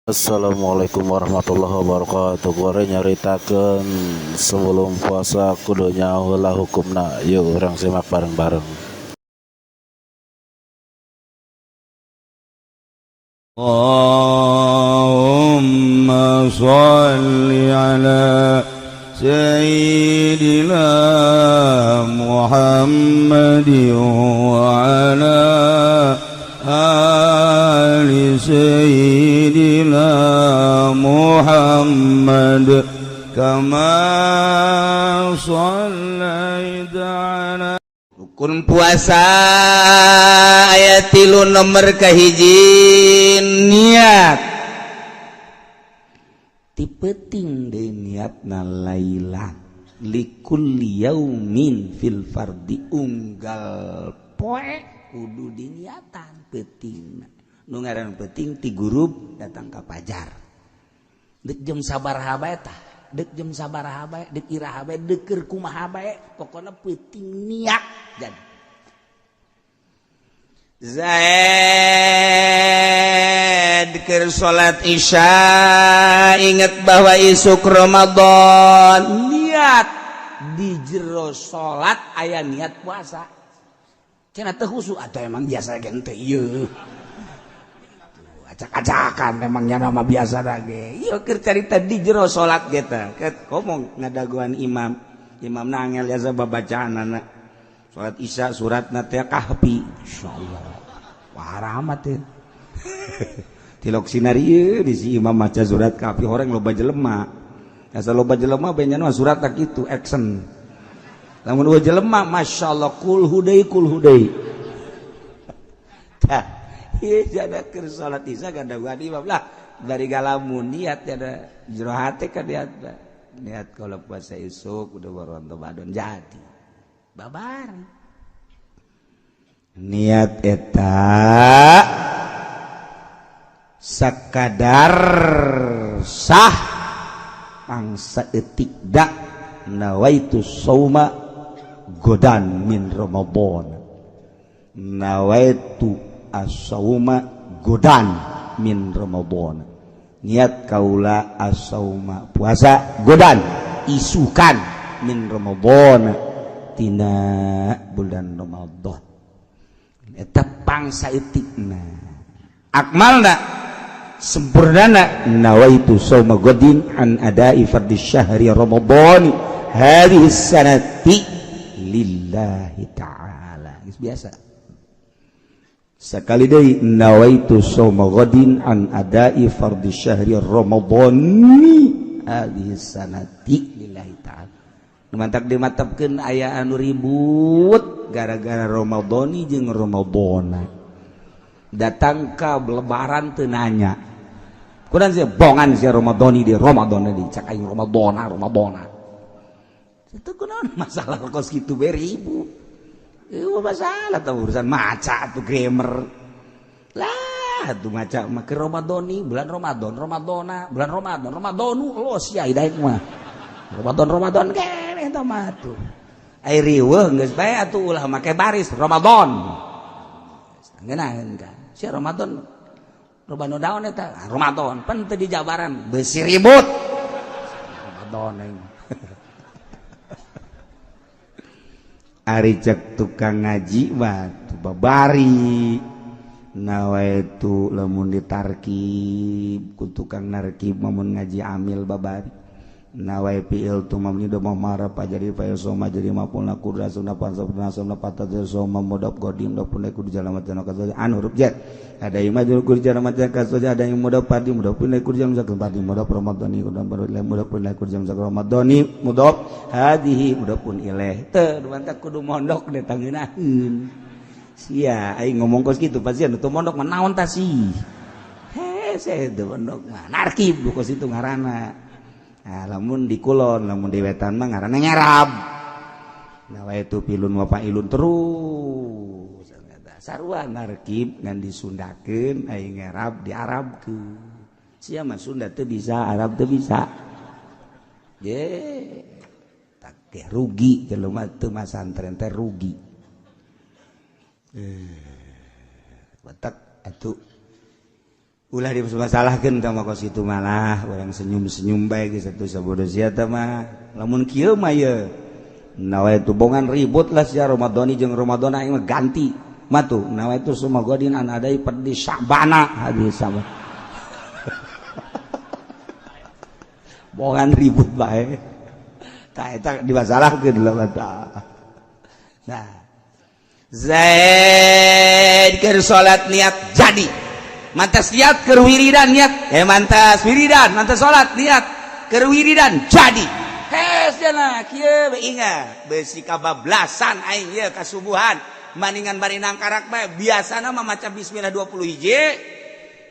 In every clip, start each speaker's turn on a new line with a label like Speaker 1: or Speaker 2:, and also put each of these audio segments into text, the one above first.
Speaker 1: Assalamualaikum warahmatullahi wabarakatuh. Gore nyaritakeun sebelum puasa kudu nyaho heula hukumna. Yuk urang simak bareng-bareng.
Speaker 2: Allahumma sholli ala sayyidina Muhammadin wa ala ali sayyidina Muhammad kama shallaita ala.
Speaker 3: Rukun puasa aya tilu. Nomor kahiji, niat. Ti peuting deui niatna, lailan likulli yaumin fil fardi, unggal poe kudu diniatan peuting. Nu ngaran peuting ti gurub datang ka pajar, dek jam sabaraha bae tah, dek jam sabaraha bae, dek iraha bae, dek keur kumaha bae, pokona peuting niat. Jadi Zaid keur salat Isya inget bahwa isuk Ramadan, niat di jero salat aya niat puasa. Cenah teu khusyuk atau emang biasa gente ieu acak-acakan, emangnya nama biasa lagi. Ieu keur carita di jero salat gitu ngomong ngadaguan imam, imam nangel biasa babacaan anak salat Isya surat teh Kahfi, insyaallah wah rahmat ya. Tilok sinar ieu di si imam maca surat Kahfi, orang loba jelema, asa loba jelema benya mah surat tak itu action. Lamun eueuh jelema, masyaallah, kulhu deui, kulhu deui. Tah ieu jada keur salat Isya gadaguan imam lah dari galamun niat ada jero hate kan, niat niat kalau puasa isuk udah baru Ramadan, jadi babar
Speaker 2: Niat eta sakadar sah mangsa etik dak nawaitu sauma godan min Ramadan, nawaitu as-sauma godan min Ramadan, niat kaula as-sauma puasa, godan isukan, min Ramadan tina bulan Ramadan. Eta pangsa etikna. Akmalna, sempurnana, nawaitu sauma godin an adai fardhi syahri Ramadan hadhihi sanati lillahi ta'ala. Geus biasa sekali deui, nawaitu sauma godin an adai fardhi syahri Ramadan hadhihi sanati lillahi ta'ala. Mantak dimatapkeun aya anu ribut gara-gara Ramadhani jeung Ramadhana, datang ka lebaran teu nanya kurang sih bongan si Ramadhani di Ramadhani di cak aing Ramadhana Ramadhana itu kunaon masalah kos kitu bae ribut. Itu masalah tuh urusan maca tuh grammar lah tuh, maca mah ke Ramadhani bulan Ramadan Ramadhana bulan Ramadan Ramadhanu los ya hidaik mah Ramadan Ramadan kene eta mah tuh. Ai riweuh geus bae atuh, ulah make baris Ramadan ngeunaheun kan si Ramadan Ramadan daun eta. Ah, Ramadan pan teu dijabaran beusi ribut Ramadan aing. Ari cek tukang ngaji mah tuh babari nawaitu, lamun ditarkib ku tukang narkib, lamun ngaji amil babari nawai fi'il tu mabni do marah jadi fa soma jadi maf'ul kudra sunna pansab nasabna patah soma mudaf qadim mudaf kudu jalan matan an huruf jar ada yang majrur kudu jalan matan kasoja, ada yang mudaf padi mudaf kudu jam zakat padi mudaf ramadhani kudu mudaf kudu jam zakat ramadhani mudaf hadhihi mudafun ilaih. Teu mantak kudu mondok deh tangeunaheun sia aing ngomong kos kitu pasti anu teu mondok mah naon tah sih hese teu mondok mah narkib kos itu ngaranna. Nah, lamun di kulon, lamun di wetan mah ngaranna ngarab. Nawaitu filun wa fa'ilun terus. Sarua narkib ngan disundakeun, aing ngarab diarabkeun. Sia mah Sunda teu bisa, Arab teu bisa. Ye, tak rugi jelema teu masantren teh rugi. Batak atuh. Ulah dimasalahkeun tah mah kos itu malah urang senyum-senyum bae geus atuh sabodo sia tah mah. Lamun kieu mah ye nawaitu bongan ribut lah sia Ramadhani jeung Ramadan aing mah ganti. Matu nawaitu sumagodin an adai perdi Sya'bana hadis sama. Bongan ribut bae. Tah eta dimasalahkeun lah tah. Nah, Zaid keur salat niat jadi. Mantas niat keur wiridan niat. Mantas wiridan, mantas salat niat keur wiridan jadi. Hes jana kieu we ingat besi kabablasan aing ieu kasubuhan. Maningan bari nangkarak bae biasana mah maca bismillah 20 hiji.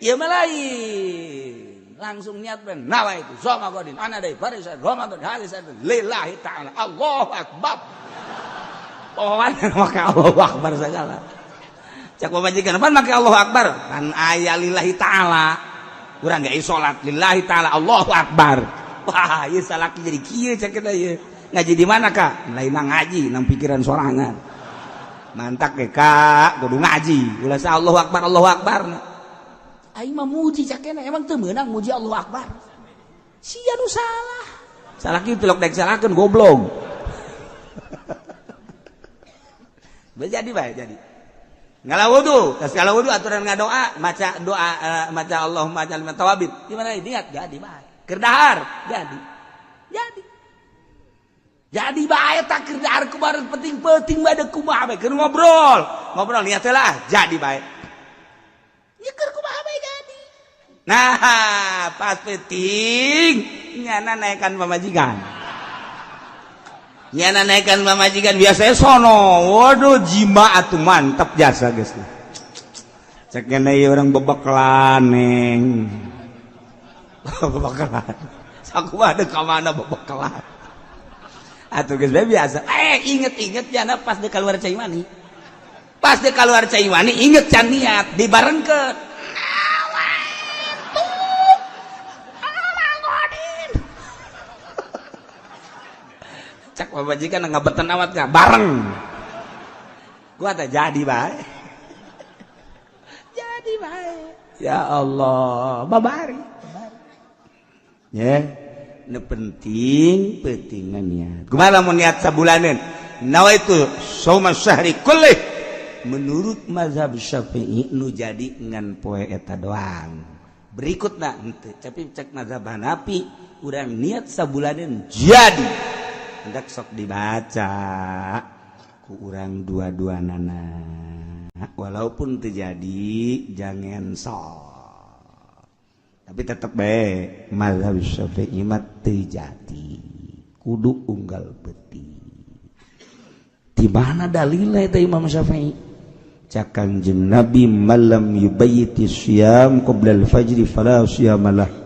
Speaker 2: Ieu mah lain. Langsung niat ben nawaitu soma godin ana deui barisan Ramadan hadis lillahi ta'ala Allahu akbar. Pokoknya make Allahu akbar segala. Cak pamajikan pan make Allahu akbar kan aya lillahi ta'ala. Urang ge salat lillahi ta'ala Allahu akbar. Wah, ieu salaki jadi kieu cak kita ieu. Ngaji di mana Kak? Lain nang ngaji, nang pikiran sorangan. Mantak ge Kak, kudu ngaji. Ulah sa Allahu akbar Allahu akbar.
Speaker 4: Aing mah muji cakena emang teu meunang muji Allahu akbar. Sia nu salah.
Speaker 2: Salaki tilok daek salahkeun goblok. Jadi bae jadi. Ngala wudu, tas ngala wudu aturan ngadoa, maca doa maca Allahumma ja'alna minat tawabin. Di mana niat jadi bae. Keur dahar jadi.
Speaker 4: Jadi. Jadi bae tak keur dahar kumaha penting-penting bae deuk kumaha bae keur
Speaker 2: ngobrol. Ngobrol niat lah jadi bae.
Speaker 4: Ya keur kumaha bae jadi.
Speaker 2: Nah, pas penting nyana naikkan pamajikan. Nyana naikkan pamajikan biasanya sono. Waduh jima atuh mantap jasa geus. Cek ngene ieu urang bebekelan neng. Bebekelan. Sakumaha deuk ka mana bebekelan. Atuh geus bae biasa. Inget-inget nyana pas deuk keluar cai mani. Pas deuk keluar cai mani inget can niat dibarengkeun. Cak pamajikan ngabeten amat nggak bareng gua tak jadi bae.
Speaker 4: Jadi bae.
Speaker 2: Ya Allah babari ya nu penting pentingan niat kumaha lamun niat sabulaneun nawaitu shauma syahri kullih menurut mazhab Syafi'i nu jadi ngan poe eta doang berikutna henteu tapi cek mazhab Hanafi urang niat sabulaneun jadi hendak sok dibaca ku urang dua-dua nana walaupun terjadi jangan sok tapi tetep bae mazhab Syafi'i mah teu jadi kudu unggal beti di mana dalilna eta Imam Syafi'i cak Kanjeng Nabi malam yubayyiti syiyam qabla al-fajri fala siyamalah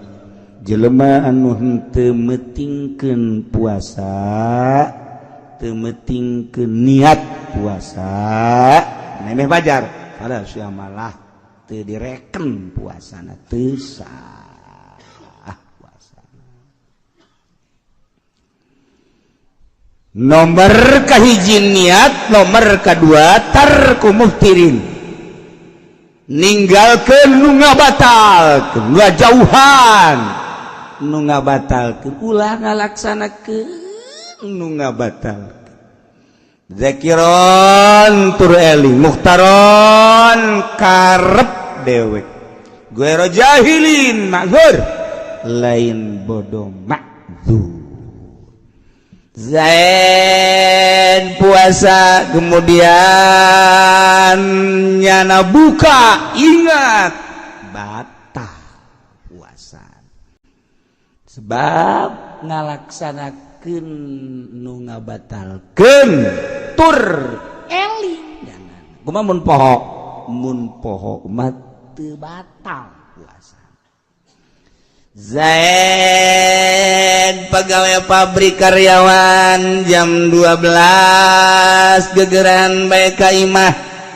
Speaker 2: jelema anu henteu meutingkeun puasa teu meutingkeun niat puasa nemeh fajar fala siyamalah teu direken puasana teu sah puasa. Nomor kahiji niat, nomor kadua tarku muftirin ninggalkeun nu ngabatalkeun nu jauhan nu ngabatalkeun ulah ngalaksanakeun nu ngabatalkeun zakiron tur eling muhtaron karep dewek guero jahilin ma'zur lain bodoh ma'zur. Zain puasa kemudian nyana buka ingat batal puasa sebab ngalaksanakeun nu ngabatalkeun tur
Speaker 4: eling
Speaker 2: jangan kumaha mun poho mah teu batal puasa. Zaid pegawai pabrik karyawan jam 12 gegeran bae ka imah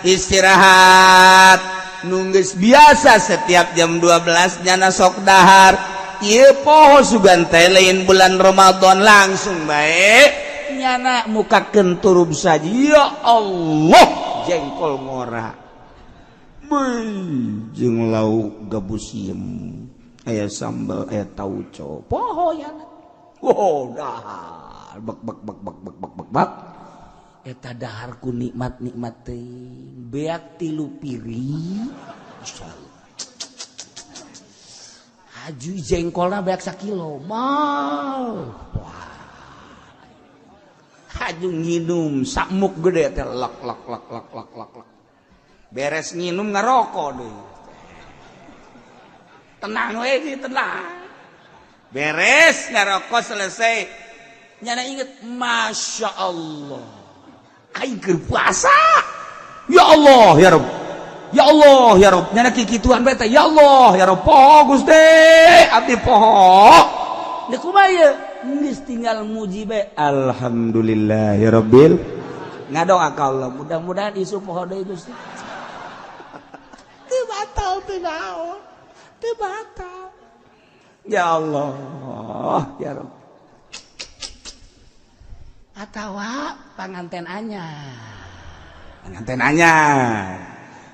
Speaker 2: istirahat nunggus biasa setiap jam 12 nyana sok dahar ieu poho sugan teh lain bulan Ramadan langsung bae nyana mukakeun turub saja ya Allah jengkol ngora.
Speaker 3: Jeung lauk gabus siem aya sambal aya tauco poho ya. Wow, dahar bek bek bek bek bek bek bek bek. Eta dahar ku nikmat-nikmat teuing. Beak 3 piring. Insyaallah. Haju jengkolna beak sakilo. Mau. Wah. Haju nginum sakmuk gede teh lak lak lak lak lak lak lak. Beres nginum ngarokok deui. Tenang we sih, tenang. Beres ngarokok selesai. Nyana inget, Masya Allah. Aing keur puasa. Ya Allah, ya Rabb. Ya Allah, ya Rabb. Nyana kikituan bae teh. Ya Allah, ya Rabb. Poho Gusti, abdi poho. Deuk kumaha ieu? Geus tinggal muji bae. Alhamdulillah ya Rabbil. Ngadoa ka Allah, mudah-mudahan isu poho deui Gusti. Teu batal teu naon. Teu batal. Ya Allah, ya Rabb. Atawa panganten anyar. Panganten anyar.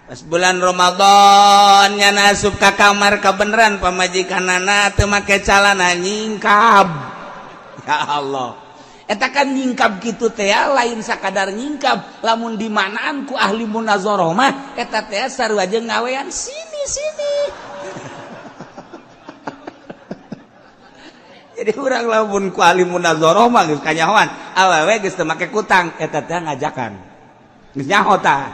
Speaker 3: Pas bulan Ramadan nya asup ka kamar kabeneran pamajikanana teu make calana nyingkab. Ya Allah. Eta kan nyingkab kitu teh lain sakadar nyingkab, lamun dimanaan ku ahli munazarah mah eta teh sarua jeung ngawean sini-sini. Jadi urang lamun ku ahli munazarah mah geus kanyahoan, awewe geus teu make kutang eta teh ngajakan. Geus nyaho tah.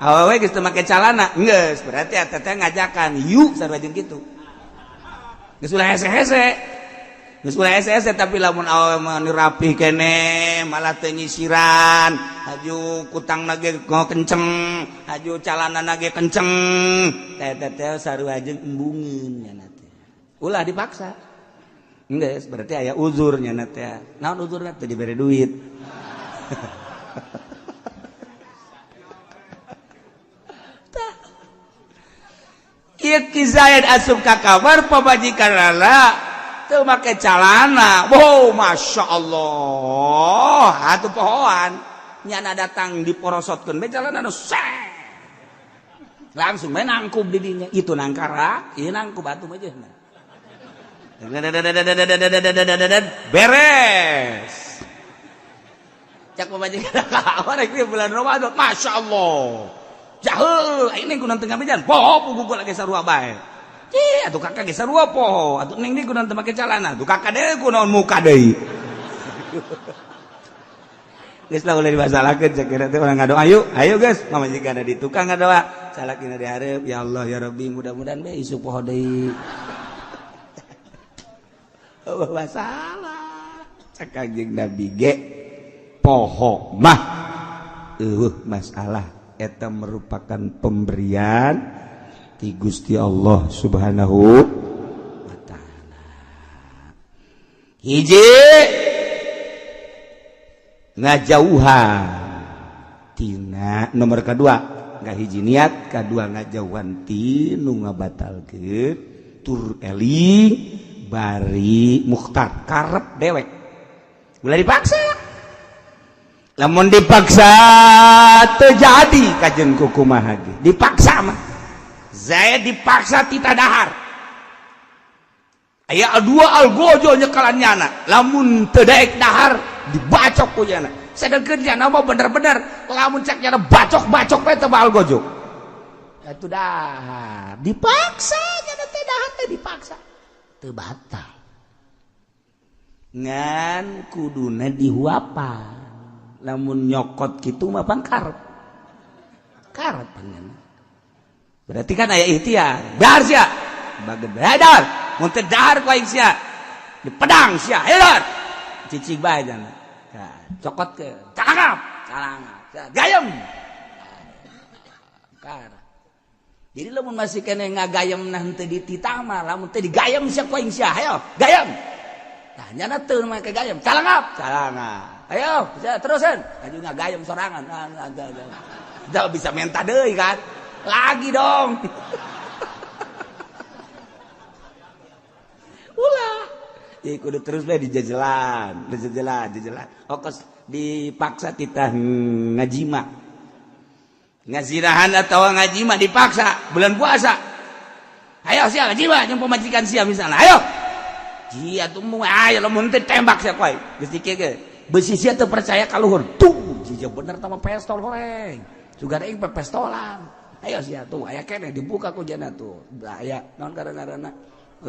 Speaker 3: Awewe geus teu make calana, geus berarti eta teh ngajakan, yuk sarua jeung kitu. Geus ulah hese-hese. Geus ulah hese-hese tapi lamun awewe mah rapi keneh, malah teu nyisiran, haju kutangna ge kenceng, haju calanana ge kenceng, eta teh sarua jeung embungeun nya teh. Ulah dipaksa. Geus berarti aya uzur nya teh. Naon uzurna teh dibere duit. Ieu Ki Zaid asup ka kamar pamajikanana teu make calana. Wow, Masya Allah. Atuh pohoan. Nyana datang diporosotkeun bae calana nu langsung bae nangkub di dinya. Itu nangkara, ieu nangkub atuh mah jeung. Beres. Cak pamajikan ka rek bulan Ramadan, Masya Allah. Jahul, ini kunan tengah mejan, poho pugu gua lagi sarua bae. Cih, atuh kakak ge sarua poho, atuh neng di kunan teu make calana, atuh kakak deui kunaon muka deui. Geus lah ulah dimasalahkeun cek kira teh urang ngadoa ayo, ayo geus, pamajikan di tukang ngadoa, salakina di hareup, ya Allah ya Rabbi mudah-mudahan bae isuk poho deui. Oh, masalah. Cek Kanjeng Nabi ge poho mah eueuh masalah. Eta merupakan pemberian ti Gusti Allah Subhanahu wa taala. Hiji ngajauhan tina nomor kedua nggak hiji niat, kedua ngajauhan ti nu ngabatalkeun tur eling bari mukhtar karep dewek. Ulah dipaksa. Lamun dipaksa terjadi kajen kukumaha ge dipaksa mah Zaid dipaksa tita dahar aya dua algojo nyekalan nyana lamun teu daek dahar dibacok ku nyana sedengkeun nyana mah bener-bener lamun cek nyana bacok-bacok bae teu algojo atuh dahar dipaksa nyana teh dahar teh dipaksa teu batal ngan kuduna dihuapan lamun nyokot gitu mah pang karep karep pangan berarti kan aya ikhtiar dahar sia bageun dahar mun teu dahar ku aing sia di pedang sia hayo cicing bae jana cokot ke cakap calangap gayem kar jadi lamun masih kene ngagayem nah teu dititah mah lamun teu digayem sia ku aing sia hayo gayem tah nyana teu make gayem calangap calangap ayo terusan aju ngagayem sorangan udah bisa minta deui kan lagi dong ulah ya kudu terus bae dijajalan dijajalan jajalan okos dipaksa titah ngajima Ngazinahan atau ngajima dipaksa bulan puasa. Ayo sia ngajima jeung pamajikan sia misalnya. Ayo. Jia tuh mau ayo lamun teu tembak sia koy. Geus dikieu ge. Besi sia teu percaya ka luhur. Tuh, jia bener tama pestol goreng. Sugan aing pestolan. Ayo sia tuh aya keneh dibuka ku jana tuh. Aya naon ngaranna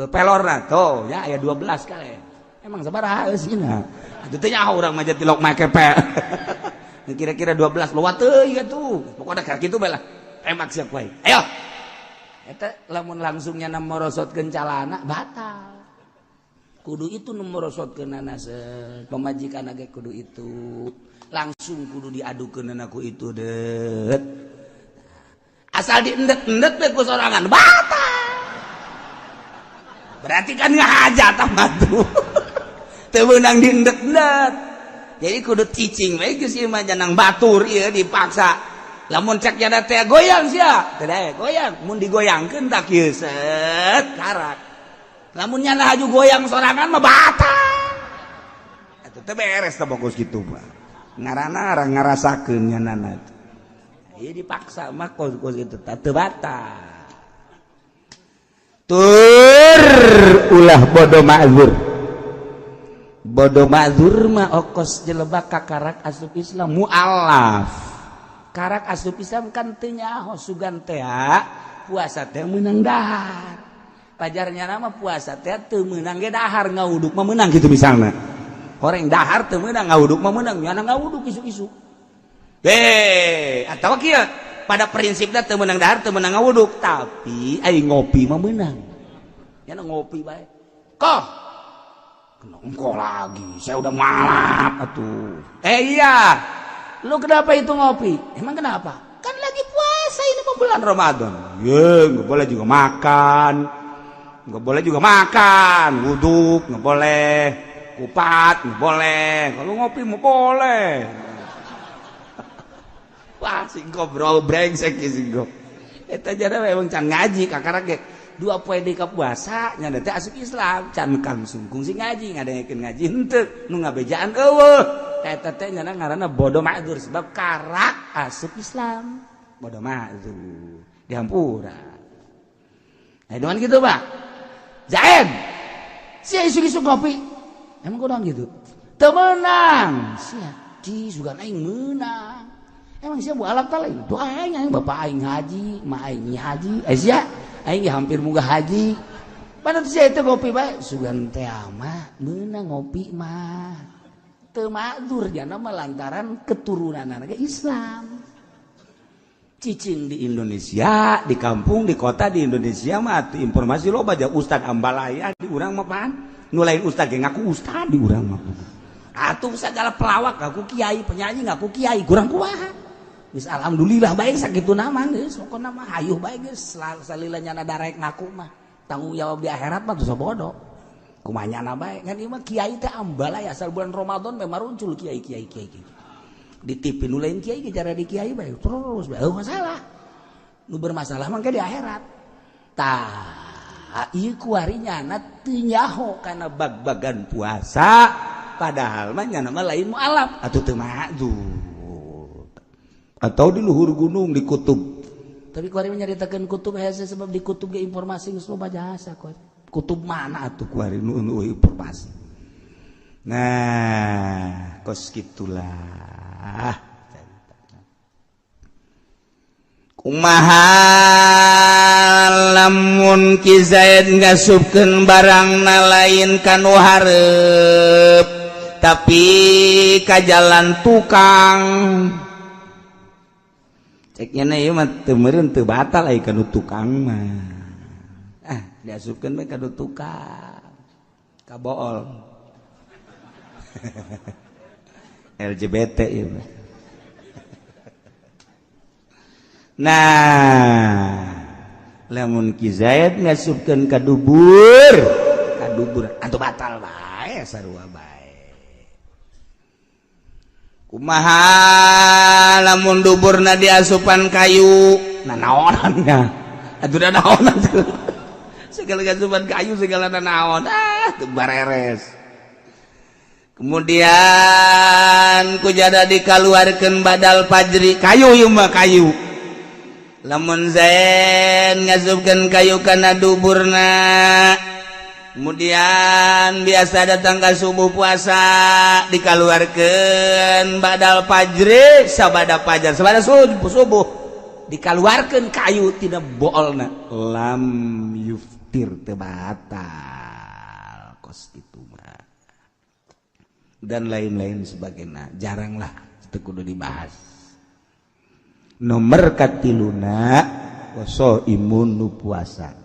Speaker 3: pelorna tuh ya aya 12 kali. Emang sabaraha eusina. Atuh teh nyaho urang mah tilok make pe. Kira-kira 12 loba teuing atuh. Pokokna ka kitu bae lah. Tembak sia ku aing. Ayo. Eta lamun langsungnya na morosotkeun calana batal. Kudu itu nu morosotkeunana pamajikan ge kudu itu. Langsung kudu diadukeunana ku itu deut. Asal diendet-endet we ku sorangan batal. Berarti kan ngahaja mah tuh. Teu meunang diendet-endet. Jadi kudu cicing we geus ieu mah janang batur ieu dipaksa. Lamun cek jada teh goyang sia, teu daek goyang. Mun digoyangkeun tak kieu set karak. Lamun nyana haju goyang sorangan mah batal. Atuh teu beres teh bogus kitu mah. Ngaranna arang ngarasakeun nyanana teh. Ieu dipaksa mah kos-kos kitu teh teu batal.
Speaker 2: Tur ulah bodoh ma'zur.
Speaker 3: Bodoh ma'zur mah okos jelebak kakarak asup Islam mualaf. Karak asup Islam kan teu nyaho sugan teh puasa teh meunang dahar. Pajarnya nama puasa teh teu meunang ge dahar ngawuduk mah meunang gitu misalnya. Horeng dahar teu meunang ngawuduk mah meunang nyana ngawuduk isuk-isuk. Atawa kieu pada prinsipnya teu meunang dahar teu meunang ngawuduk tapi ai ngopi mah meunang. Nyana ngopi bae. Koh engkau lagi, saya udah malap atuh. Iya, lu kenapa itu ngopi? Emang kenapa? Kan lagi puasa ini mau bulan Ramadan.
Speaker 2: Ye, nggak boleh juga makan, nggak boleh juga makan, wuduk nggak boleh, kupat nggak boleh. Kalau ngopi mau boleh.
Speaker 3: Wah, singko bro, brengsek ya singko. Eta jada memang can ngaji kakarak ge. Dua poe deui ka puasa nya teh asup Islam can langsung kungsi ngaji ngadengekeun ngaji henteu nu ngabejaan eueuh. Eta teh nya ngaranna bodoh ma'dzur sebab karak asup Islam. Bodoh ma'dzur dihampura. Nah, dengan gitu, Pak. Zaid. Sia isuk-isuk ngopi. Emang kunaon gitu? Teu meunang. Sia di sugan aing meunang. Emang sia mualaf ta lain? Tuh aing aing bapak aing haji, ma aing haji. Eh sia aing hampir munggah haji. Mana tuh sia itu ngopi bae? Sugan teh mah meunang ngopi mah. Teu ma'dzur jana mah lantaran keturunan ge Islam.
Speaker 2: Cicing di Indonesia, di kampung, di kota di Indonesia mah atuh informasi loba aja ustad ambalaya di urang mah pan. Nu lain ustad ge ngaku ustad di urang mah.
Speaker 3: Atuh segala pelawak ngaku kiai, penyanyi ngaku kiai, kurang kumaha. Geus alhamdulillah bae sakitu nama geus, pokona mah hayuh bae geus salila nyana darek ngaku mah. Tanggung jawab di akhirat mah tuh bodoh. Kumaha nyana bae ngan ieu mah kiai teh ambalaya asal bulan Ramadan memang maruncul kiai kiai kiai. Di TV nu lain kiai ge cara di kiai bae terus bae eueuh masalah. Nu bermasalah mah di akhirat. Tah ieu kuari nyana teu nyaho kana bag-bagan puasa padahal mah nyana mah lain mualaf
Speaker 2: atuh teu ma'dzur. Atau di luhur gunung di kutub.
Speaker 3: Tapi kuari nyaritakeun kutub hese sebab di kutub ge informasi geus loba jasa kuari. Kutub mana atuh
Speaker 2: kuari nu informasi. Nah, kos gitulah.
Speaker 3: Kumaha lamun Ki Zaid ngasupkeun barangna lain kanu hareup tapi ka jalan tukang. Ceknya na ieu mah teu meureun teu batal ai kanu tukang mah. Ah, diasupkeun we kanu tukang. Kabool.
Speaker 2: LGBT ieu mah. Nah, lamun Ki Zaid ngasupkeun ka dubur,
Speaker 3: atuh batal bae sarua bae.
Speaker 2: Kumaha lamun duburna diasupan kayu,
Speaker 3: nanaonan nya. Atuh nanaonan segala asupan kayu segala nanaon ah teu bareres.
Speaker 2: Kemudian ku jada dikaluarkeun badal fajri kayu ieu mah kayu.
Speaker 3: Lamun Zaid ngasupkeun kayu kana duburna, kemudian biasa datang ke subuh puasa, dikaluarkeun badal fajri, sabada fajar, sabada subuh, subuh dikaluarkeun kayu tina boolna, lam yuftir, teu batal kos kitu mah dan lain-lain sebagainya. Jaranglah, itu kudu dibahas. Nomor katiluna, imun nu puasa.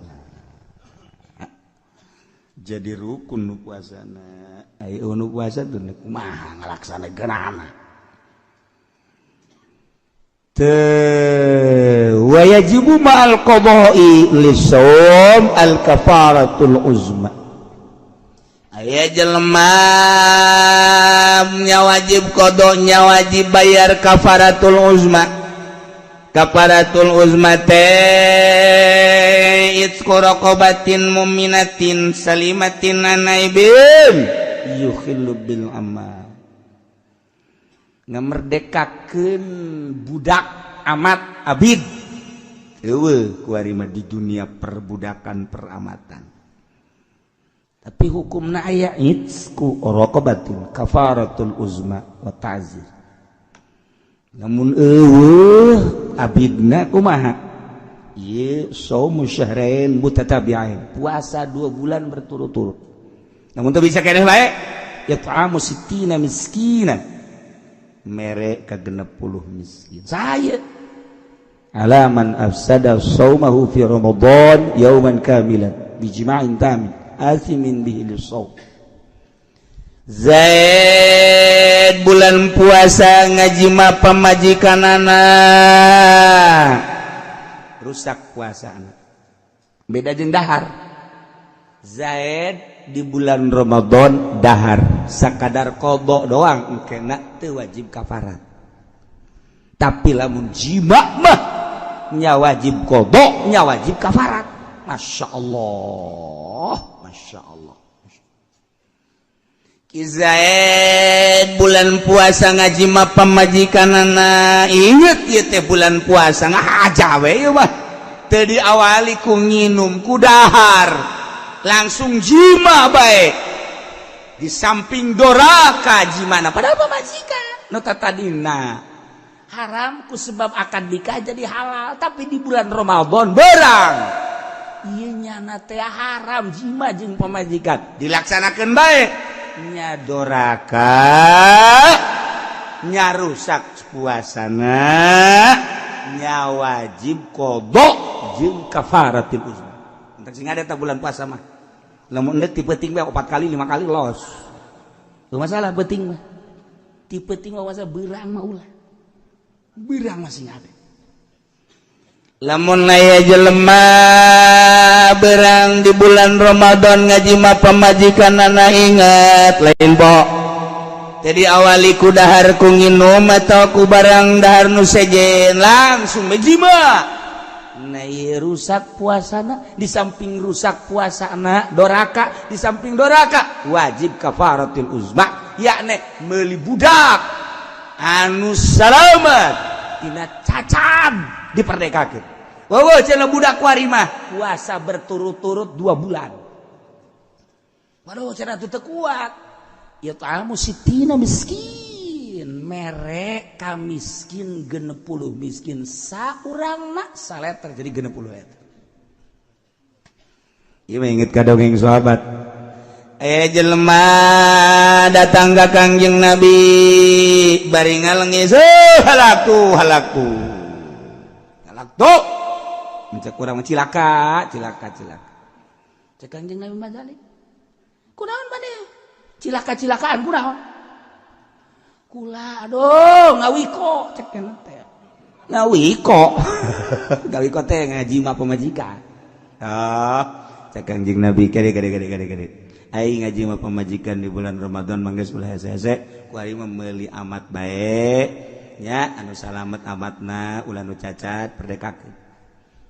Speaker 3: Jadi rukun nu puasana, ayo nu puasa tuh kumaha ngalaksanakeunana teu. Wa yajibu ma'al qada'i lisawm al kafaratul uzma. Aya jelema nya wajib qadanya, wajib bayar kafaratul uzma. Kafaratul uzma teh itqu raqabatin mu'minatin salimatin an aibin yukhillu bil amal, ngamerdekakeun budak amat abid. Eueuh kuari mah di dunia perbudakan, peramatan, tapi hukumna aya itqu raqabatin, kafaratul uzma wa ta'zir. Namun eueuh abidna kumaha? Ieu saumu syahrain mutatabi'ain, puasa 2 bulan berturut-turut. Namun teu bisa keneh bae, it'amu sittina miskina, mere ka 60 miskin. Saya ala man afsada saumahu fi Ramadan yauman kamilan bijima'in tamin athimin bihi lis-saum. Zaid bulan puasa ngajima pamajikanana, rusak puasa. Beda jeung dahar. Zaid di bulan Ramadan dahar sakadar qada doang, kena teu wajib kafarat. Tapi lamun jima mah nya wajib qada, nya wajib kafarat. Masya Allah, Masya Allah. Ki Zaid bulan puasa ngajima pamajikanana, inget ieu teh bulan puasa, ngahaja we ieu mah, teu diawali ku nginum, ku dahar, langsung jima bae. Di samping doraka jimana, padahal pamajikan nu tadina haram, ku sebab akad nikah jadi halal, tapi di bulan Ramadan berang ieu nyana teh haram jima jeung pamajikan, dilaksanakeun bae, nya doraka, nya rusak puasana, nya wajib qada jeung kafaratil uzma. Entar sing ada bulan puasa mah, lamun endek ti peuting bae opat kali, lima kali, los. Teu masalah peuting mah, ti peuting mah puasa. Beurang mah ulah, beurang masih ada. Lamun aya jelema berang di bulan Ramadan ngajima pamajikanana, ingat lain bo, jadi awali ku dahar, ku nginum atau ku barang dahar nu sejen, langsung ngajima. Nah, ieu rusak puasana. Di samping rusak puasana, doraka. Di samping doraka, wajib kafaratul uzma, yakni meuli budak anu salamat tina cacat, diperdekakeun. Wow, cenah budak kuari mah puasa berturut-turut 2 bulan. Waduh, cenah teu kuat. Ya ta'amu sittina miskin, mere ka miskin 60 miskin, saurangna saleter jadi 60 eta. Ieu mah inget ka dongeng sahabat. Eh, jelema datang ka Kangjeng Nabi bari ngalengis, "Oh, halaktu, halaktu, halaktu." Mencek kurang, cilaka, cilaka, cilaka. Cek Kangjeng Nabi Mazali, "Kunaon maneh cilaka cilakaan, kunaon?" "Kula aduh ngawiko," cek teh. Ngawiko, ngawiko teh ngajima pamajikan. Ah, cek Kangjeng Nabi, "Kade, kade, kade, kade, kade. Aing ngaji mah pamajikan di bulan Ramadan mangges ulah hese-hese, ku aing mah meuli amat bae nya, anu salamet amatna, ulah nu cacat, perdekakeun."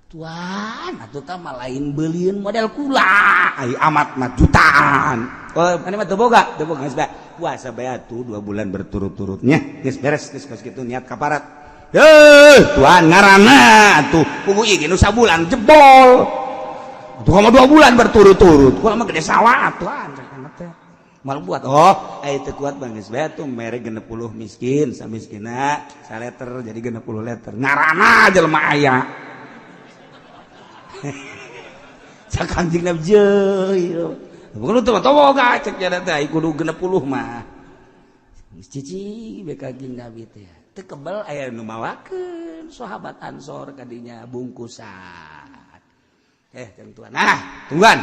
Speaker 3: "Tuan, atuh tah mah lain beulieun model kula, ai amat mah jutaan." "Oh, maneh mah teu boga, teu boga, geus bae. Puasa bae atuh 2 bulan berturut-turutnya. Geus beres, geus kos kitu niat kaparat." Heuh, tuan ngaranna atuh pugu ieu ge nu sabulan jebol. Tuh mah 2 bulan berturut-turut. Kula mah gede sawah tuan teh. Mal buat oh, aya teu kuat bang geus bae tuh mere 60 miskin, samiskina saleter jadi 60 liter. Ngaranna jelema aya. Cak Kanjeng Nabi jeuh. Bukan teu mah boga cek jada teh kudu 60 mah. Cici be Kanjeng Nabi teh. Teu kebel aya nu mawakeun sahabat Ansor kadinya bungkusan. Tentuan. Nah, tungguan.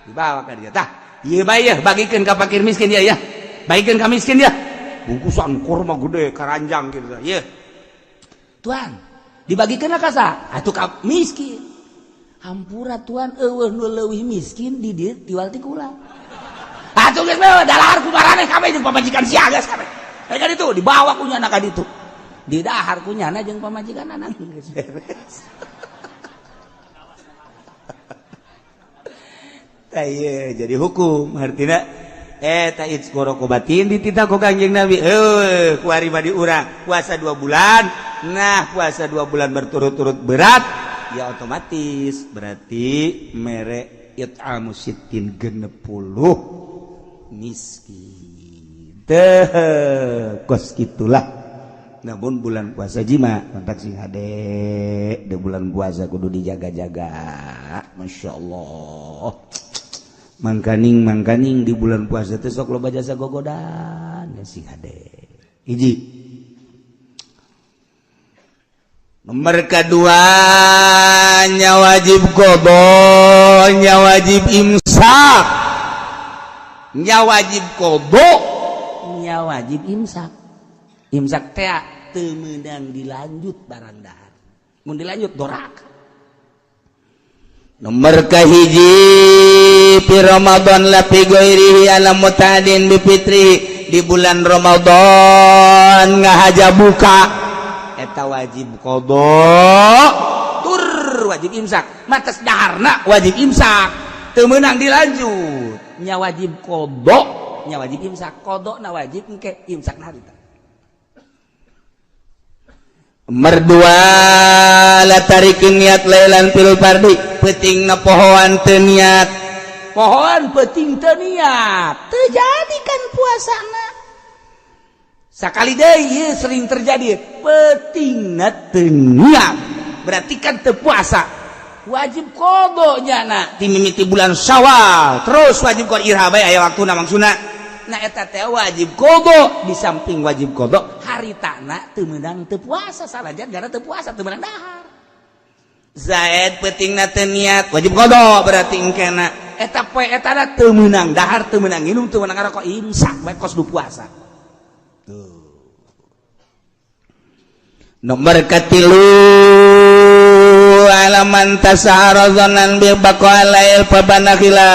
Speaker 3: Dibawa ka dia. Tah, ieu bae ya, bagikeun ka fakir miskin ya ya. Bagikeun ka miskin ya. Bungkusan kurma gede karanjang gitu. Ieu. Tuan, dibagikeun ka saha? Atuh ka miskin. Hampura tuan eueuh nu leuwih miskin di dieu tiwal ti kula. Atuh geus bae dalahar ku maraneh kabeh jeung pamajikan sia geus kabeh. Kan itu dibawa ku nyana ka ditu. Didahar ku nyana jeung pamajikan anak geus beres. Jadi hukum artinya batin dititah ku Kanjeng Nabi kuari badi urang puasa 2 bulan. Nah puasa 2 bulan berturut-turut berat ya otomatis berarti mere it'amu sittin 60 miskin teh kos gitulah. Namun bulan puasa jima kontak sing hade di bulan puasa kudu dijaga-jaga. Masya Allah. Mangkaning di bulan puasa teh sok loba jasa gogodan ya sing hade. Hiji. Nomor kedua nya wajib qadha, nya wajib imsak. Nya wajib qadha, nya wajib imsak. Imsak teh teu meunang dilanjut barang dahar. Mun dilanjut doraka. Nomor kahiji fi Ramadan la fi ghairihi ala mutadin bi fitri di bulan Ramadan ngahaja buka eta wajib qadha tur wajib imsak matas daharna wajib imsak teu meunang dilanjut nya wajib qadha nya wajib imsak qadha na wajib engke imsak na harita. Merdua la tarikin niat lailan fil fardi peuting na pohoan teu niat pohoan peuting teu niat teu jadi kan puasana sakali deui sering terjadi peutingna teu niat berarti kan teu puasa wajib qadha nyana ti mimiti bulan Syawal terus wajib qadha irha bae aya waktuna maksudna. Nah eta teh wajib qadha di samping wajib qadha haritana teu meunang teu puasa sanajan gara teu puasa teu meunang dahar. Zaid peutingna teu niat wajib qadha berarti engkena eta poe etana teu meunang dahar teu meunang nginum teu meunang ngarokok imsak bae kos du puasa. Tuh. Nomor katilu alaman tasahara zanan bi baqalail fabanakhila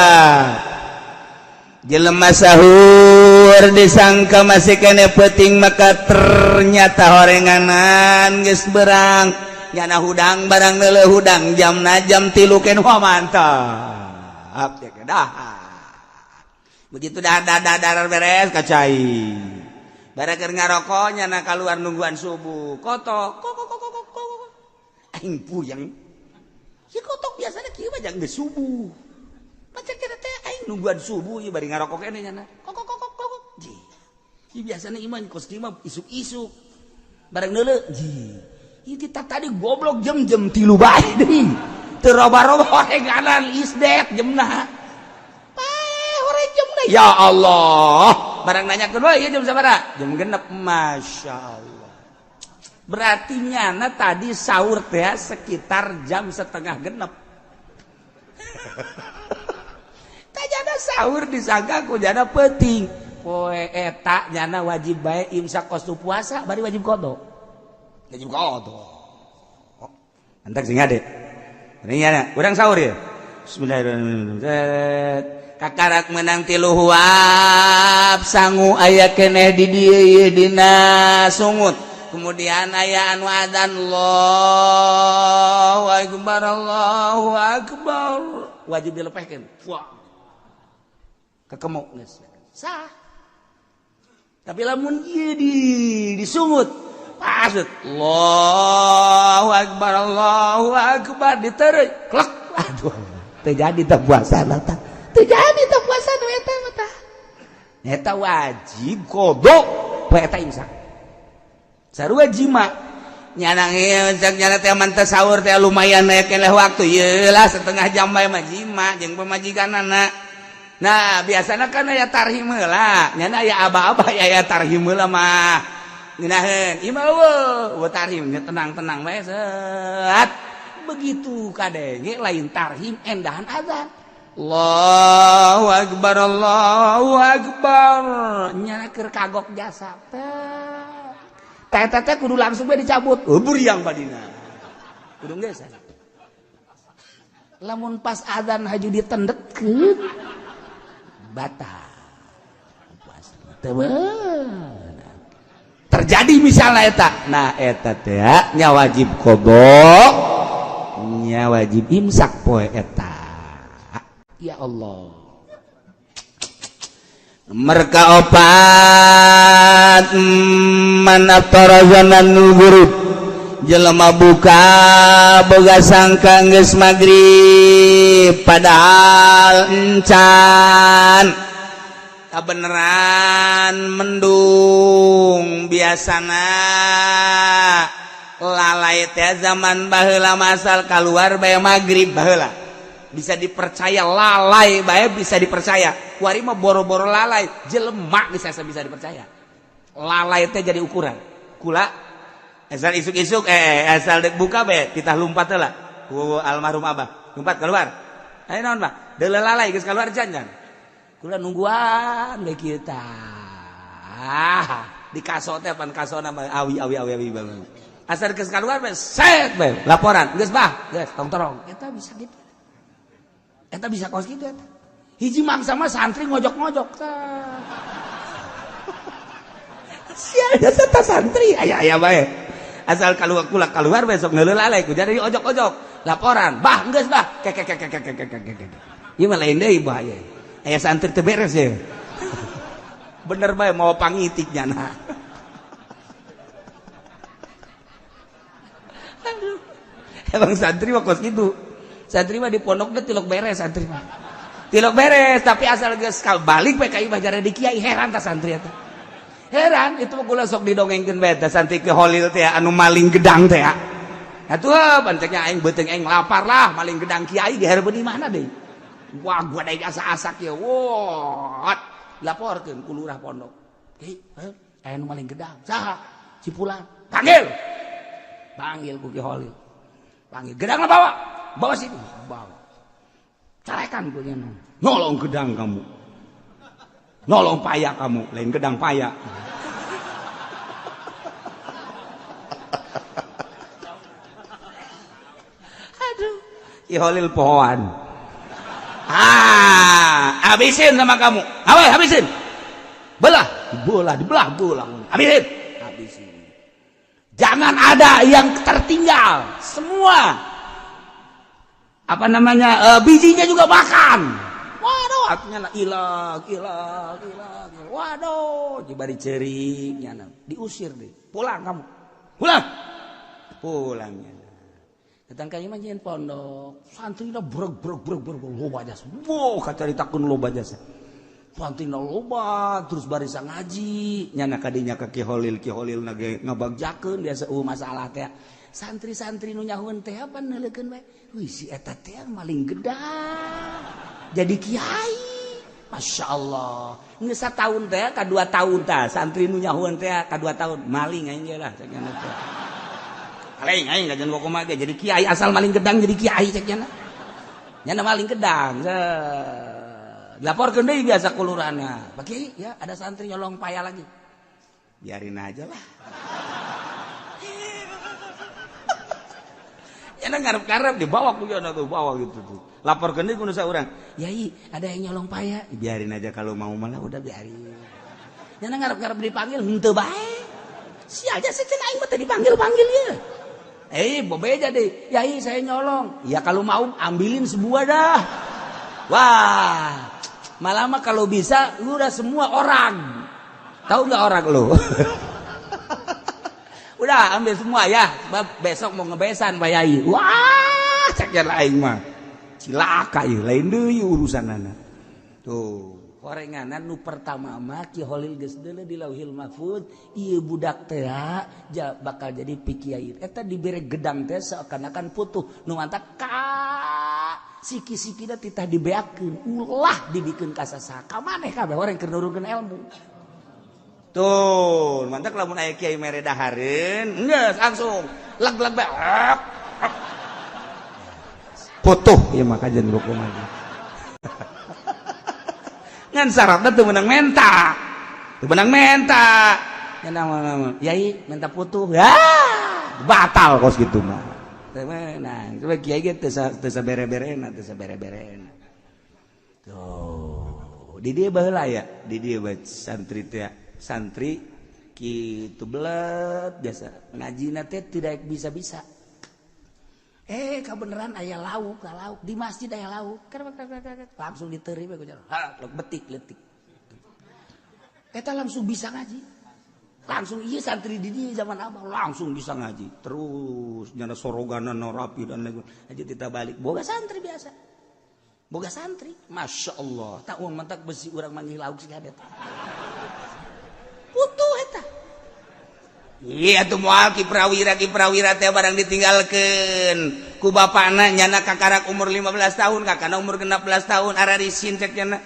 Speaker 3: jelema sahur disangka masih kene peuting maka ternyata horenganan geus berang nyana hudang barang leuleuh hudang jamna jam 3 ken wah mantap ya dah begitu dah dah beres kacai barang keur ngarokok nyana kaluar nungguan subuh kotok kok kok kok kok kok aing puyeng si kotok biasanya kieu mah jang geus subuh pacar kira teh aing nungguan subuh ieu bari ngarokok keneh nyana kok kok kok kok kok ji ieu biasana iman kos kieu mah isuk-isuk bareng neuleuh ji ieu kita tadi goblok jam-jam 3 bae deui teu roba-roba horenganan isdet jamna pae horeng jamna ya Allah barang nanyakeun we ieu jam sabaraha jam 6 Masya Allah berarti nyana tadi sahur teh sekitar jam 5:30. Jana sahur disangka ku jana peuting poe eta nyana wajib bae imsak kos puasa bari wajib qadha wajib qadha antak sing ade ini nyana urang sahur ya bismillahirrahmanirrahim kakarak menang 3 huap sangu aya keneh di dieu ieu dina sungut kemudian aya anu adzan Allahu akbar Allahu akbar wajib dilepehkeun wah kekemuk geus sah. Tapi lamun ieu di disungut Pas Allahu akbar Allahu akbar diteureuy klek. Aduh, teu jadi teh puasa tah. Teu jadi teh puasa nu eta mah tah. Eta wajib qada poe eta imsak. Sarua jima. Nyana cek nyana teh man teh sahur teh lumayan aya keneh waktu ieu lah setengah jam bae mah jima jeung pamajikanana. Nah, biasana kan aya tarhim heula. Nyana aya aba-aba aya tarhim heula mah. Ngeunaheun, ieu mah eueuh tarhim nya tenang-tenang bae set. Begitu kadenge lain tarhim endahan azan. Allahu akbar Allahu akbar. Nyana keur kagok jasa teh. Teh teh kudu langsung bae dicabut. Oh, buriang badina. Kudu geus. Lamun pas azan haju ditendetkeun batal. Puasa teu terjadi misalnya eta. Nah eta teh nya wajib qada, nya wajib imsak poe eta. Ya Allah. Mereka opat man aftara zanan ghurub jelema buka boga sangka geus magrib padahal encan kabeneran mendung biasana lalai teh zaman baheula masal keluar bae magrib baheula bisa dipercaya lalai bae bisa dipercaya kuari mah boro-boro lalai jelema bisa bisa dipercaya lalai teh jadi ukuran kula asal isuk-isuk asal dek buka bae titah lumpat heula ku almarhum abah lumpat keluar ayo naon bah deuleu lalai geus keluar jangan kula nungguan bae kieu tah di kaso teh pan kasona mah awi awi awi awi banget asal geus keluar bae set bae laporan geus bah geus tong torong eta bisa gitu. Eta bisa kos gitu eta. Hiji mangsa mah santri ngojok-ngojok tah. Sia jasa ta santri aya aya bae. Asal keluar kula keluar besok ngeuleuh lalai ku jadi ojok-ojok. Laporan, bah geus bah. Kek kek kek kek kek kek. Ieu mah lain deui bahaya. Aya santri teu beres ya. Bener bae mau pangitik nyana. Aduh. Emang santri mah kos gitu. Santri mah di pondok teh tilok beres santri mah. Tilok beres tapi asal geus balik we ka imah jare di kiai heran tah santri eta. Heran itu mah kula sok didongengkeun bae tah santri ke Holil teh anu maling gedang teh. Atuh panceknya aing beuteung aing lapar lah maling gedang kiai dihareupeun di mana deui. Wah gua deui asa-asak ye. Wah, laporkeun ku lurah pondok. Kiai, aya nu maling gedang. Saha? Si Fulan. Panggil. Panggil ku Ki Holil. Panggil gedangna bawa. Bawa sini, bawa. Carekan punya nolong gedang kamu, nolong paya kamu, lain gedang paya. Aduh, Iholil pohoan. Ah, habisin sama kamu. Awas, habisin. Belah, belah, dibelah, belah. Habisin, habisin. Jangan ada yang tertinggal, semua. Apa namanya bijinya juga makan. Waduh, artinya ilang, ilang, ilang. Waduh, jibari cering nyana. Diusir deh. Pulang kamu. Pulang. Pulang nyana. Datang ka imah nyeun pondok. Santrina breg breg breg breg loba jasa. Wow, kacaritakeun loba jasa. Santrina loba terus barisa ngaji. Nyana kadinya ka Ki Holil, Ki Holil na ge ngabagjakeun biasa masalah teh. Santri-santri nu nyahueun teh apa neuleukeun bae. Wih si eta teh maling gedang. Jadi kiai. Masya Allah. Geus sataun teh ka 2 tahun tah santri nu nyahueun teh ka 2 tahun maling aing ge lah cek nya teh. Maling aing kajian kumaha ge jadi kiai asal maling gedang jadi kiai cek nya. Nya maling gedang. Laporkeun deui biasa ku lurahna. Pak Kiai ya ada santri nyolong paya lagi. Biarin aja lah. Yana ngarep-ngarep dibawa ku yana tuh bawa gitu tuh. Laporkeun deui ku nu saurang. Yai, ada yang nyolong paya. Biarin aja kalau mau malah udah biarin. Yana ngarep-ngarep dipanggil henteu bae. Sia aja sih cenah aing mah teu dipanggil-panggil ieu. Bobeja deh. Yai, saya nyolong. Ya kalau mau ambilin sebuah dah. Wah, malah mah kalau bisa lu udah semua orang. Tahu nggak orang lu? Udah ambil semua ya, sebab besok mau ngebesan Pak Yai. Wah, cek aing mah. Cilaka ieu, lain deui urusanana. Tuh, horenganan nu pertama mah Ki Holil geus deuleu di Lauhil Mahfuz, ieu budak teh bakal jadi pikiai. Eta dibere gedang teh seakan-akan putuh, nu mantak ka siki-sikina titah dibeakeun, ulah dibikeun ka sasaha. Ka maneh kabeh orang keur nurunkeun ilmu. Tuh, mantak lamun aya kiai mere dahareun, geus langsung leg-leg bae.
Speaker 2: Putuh ieu mah kajian buku mah.
Speaker 3: Ngan syaratna teu meunang menta. Teu meunang menta. Nya nama yai minta putuh. Ya,
Speaker 2: batal kos kitu mah.
Speaker 3: Teu meunang. Coba kiai ge teu sabere-berena, teu sabere-berena. Tuh, di dieu baheula ya, di dieu bae santri teh. Santri kitu belet biasa ngajina teh tidak bisa-bisa. Kebenaran aya lauk, lauk di masjid aya lauk. Langsung diterima ku ha, betik letik. Eta langsung bisa ngaji. Langsung iya santri di dieu zaman abah langsung bisa ngaji. Terus nyana soroganan rapi dan lain aja kita balik. Boga santri biasa. Boga santri, Masya Allah. Tak uang mentak besi urang manggil lauk sih ada. Putuh eta.
Speaker 2: Iya tuh moal Ki Prawira teh barang ditinggalkeun ku bapana nyana kakarak umur 15 tahun kakana umur 16 tahun ararisin cek nyana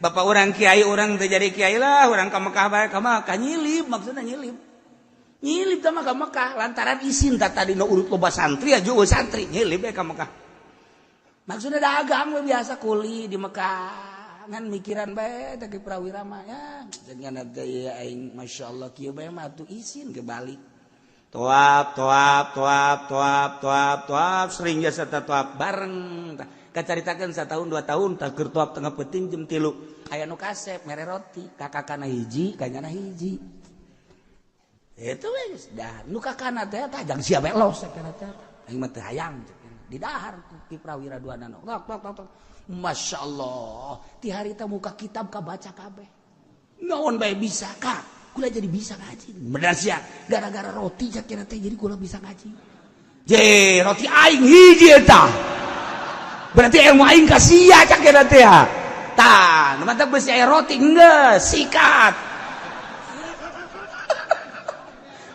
Speaker 2: bapak orang kiai orang teh jadi kiai lah orang ka Mekah bae ka Mekah nyilip maksudna nyilip
Speaker 3: nyilip teh mah ka Mekah lantaran isin tak tadi nu urut loba santri aja eueuh santri nyilip we ka Mekah maksudna dagang we biasa kuli di Mekah ngan mikiran bae teh Ki Prawira mah ya dengan teh aing masyaallah kieu bae mah atuh isin kebalik
Speaker 2: toap toap toap toap toap toap sering jasa toap
Speaker 3: bareng tah kacaritakeun satahun 2 tahun tah keur toap tengah peuting jam 3 aya nu kasep mere roti kakakana hiji kanyana hiji itu we geus dah nu kakana teh tah jang sia bae los kana teh aing mah teu hayang di dahar ku Ki Prawira dua nano tok tok tok tok. Masya Allah ti harita muka kitab kabaca kabeh naon bae bisa ka kula jadi bisa ngaji bener sia gara-gara roti cak teh jadi kula bisa ngaji
Speaker 2: je roti aing hiji eta berarti ilmu aing ka sia cak teh
Speaker 3: tah nu mantap besi aya roti geus sikat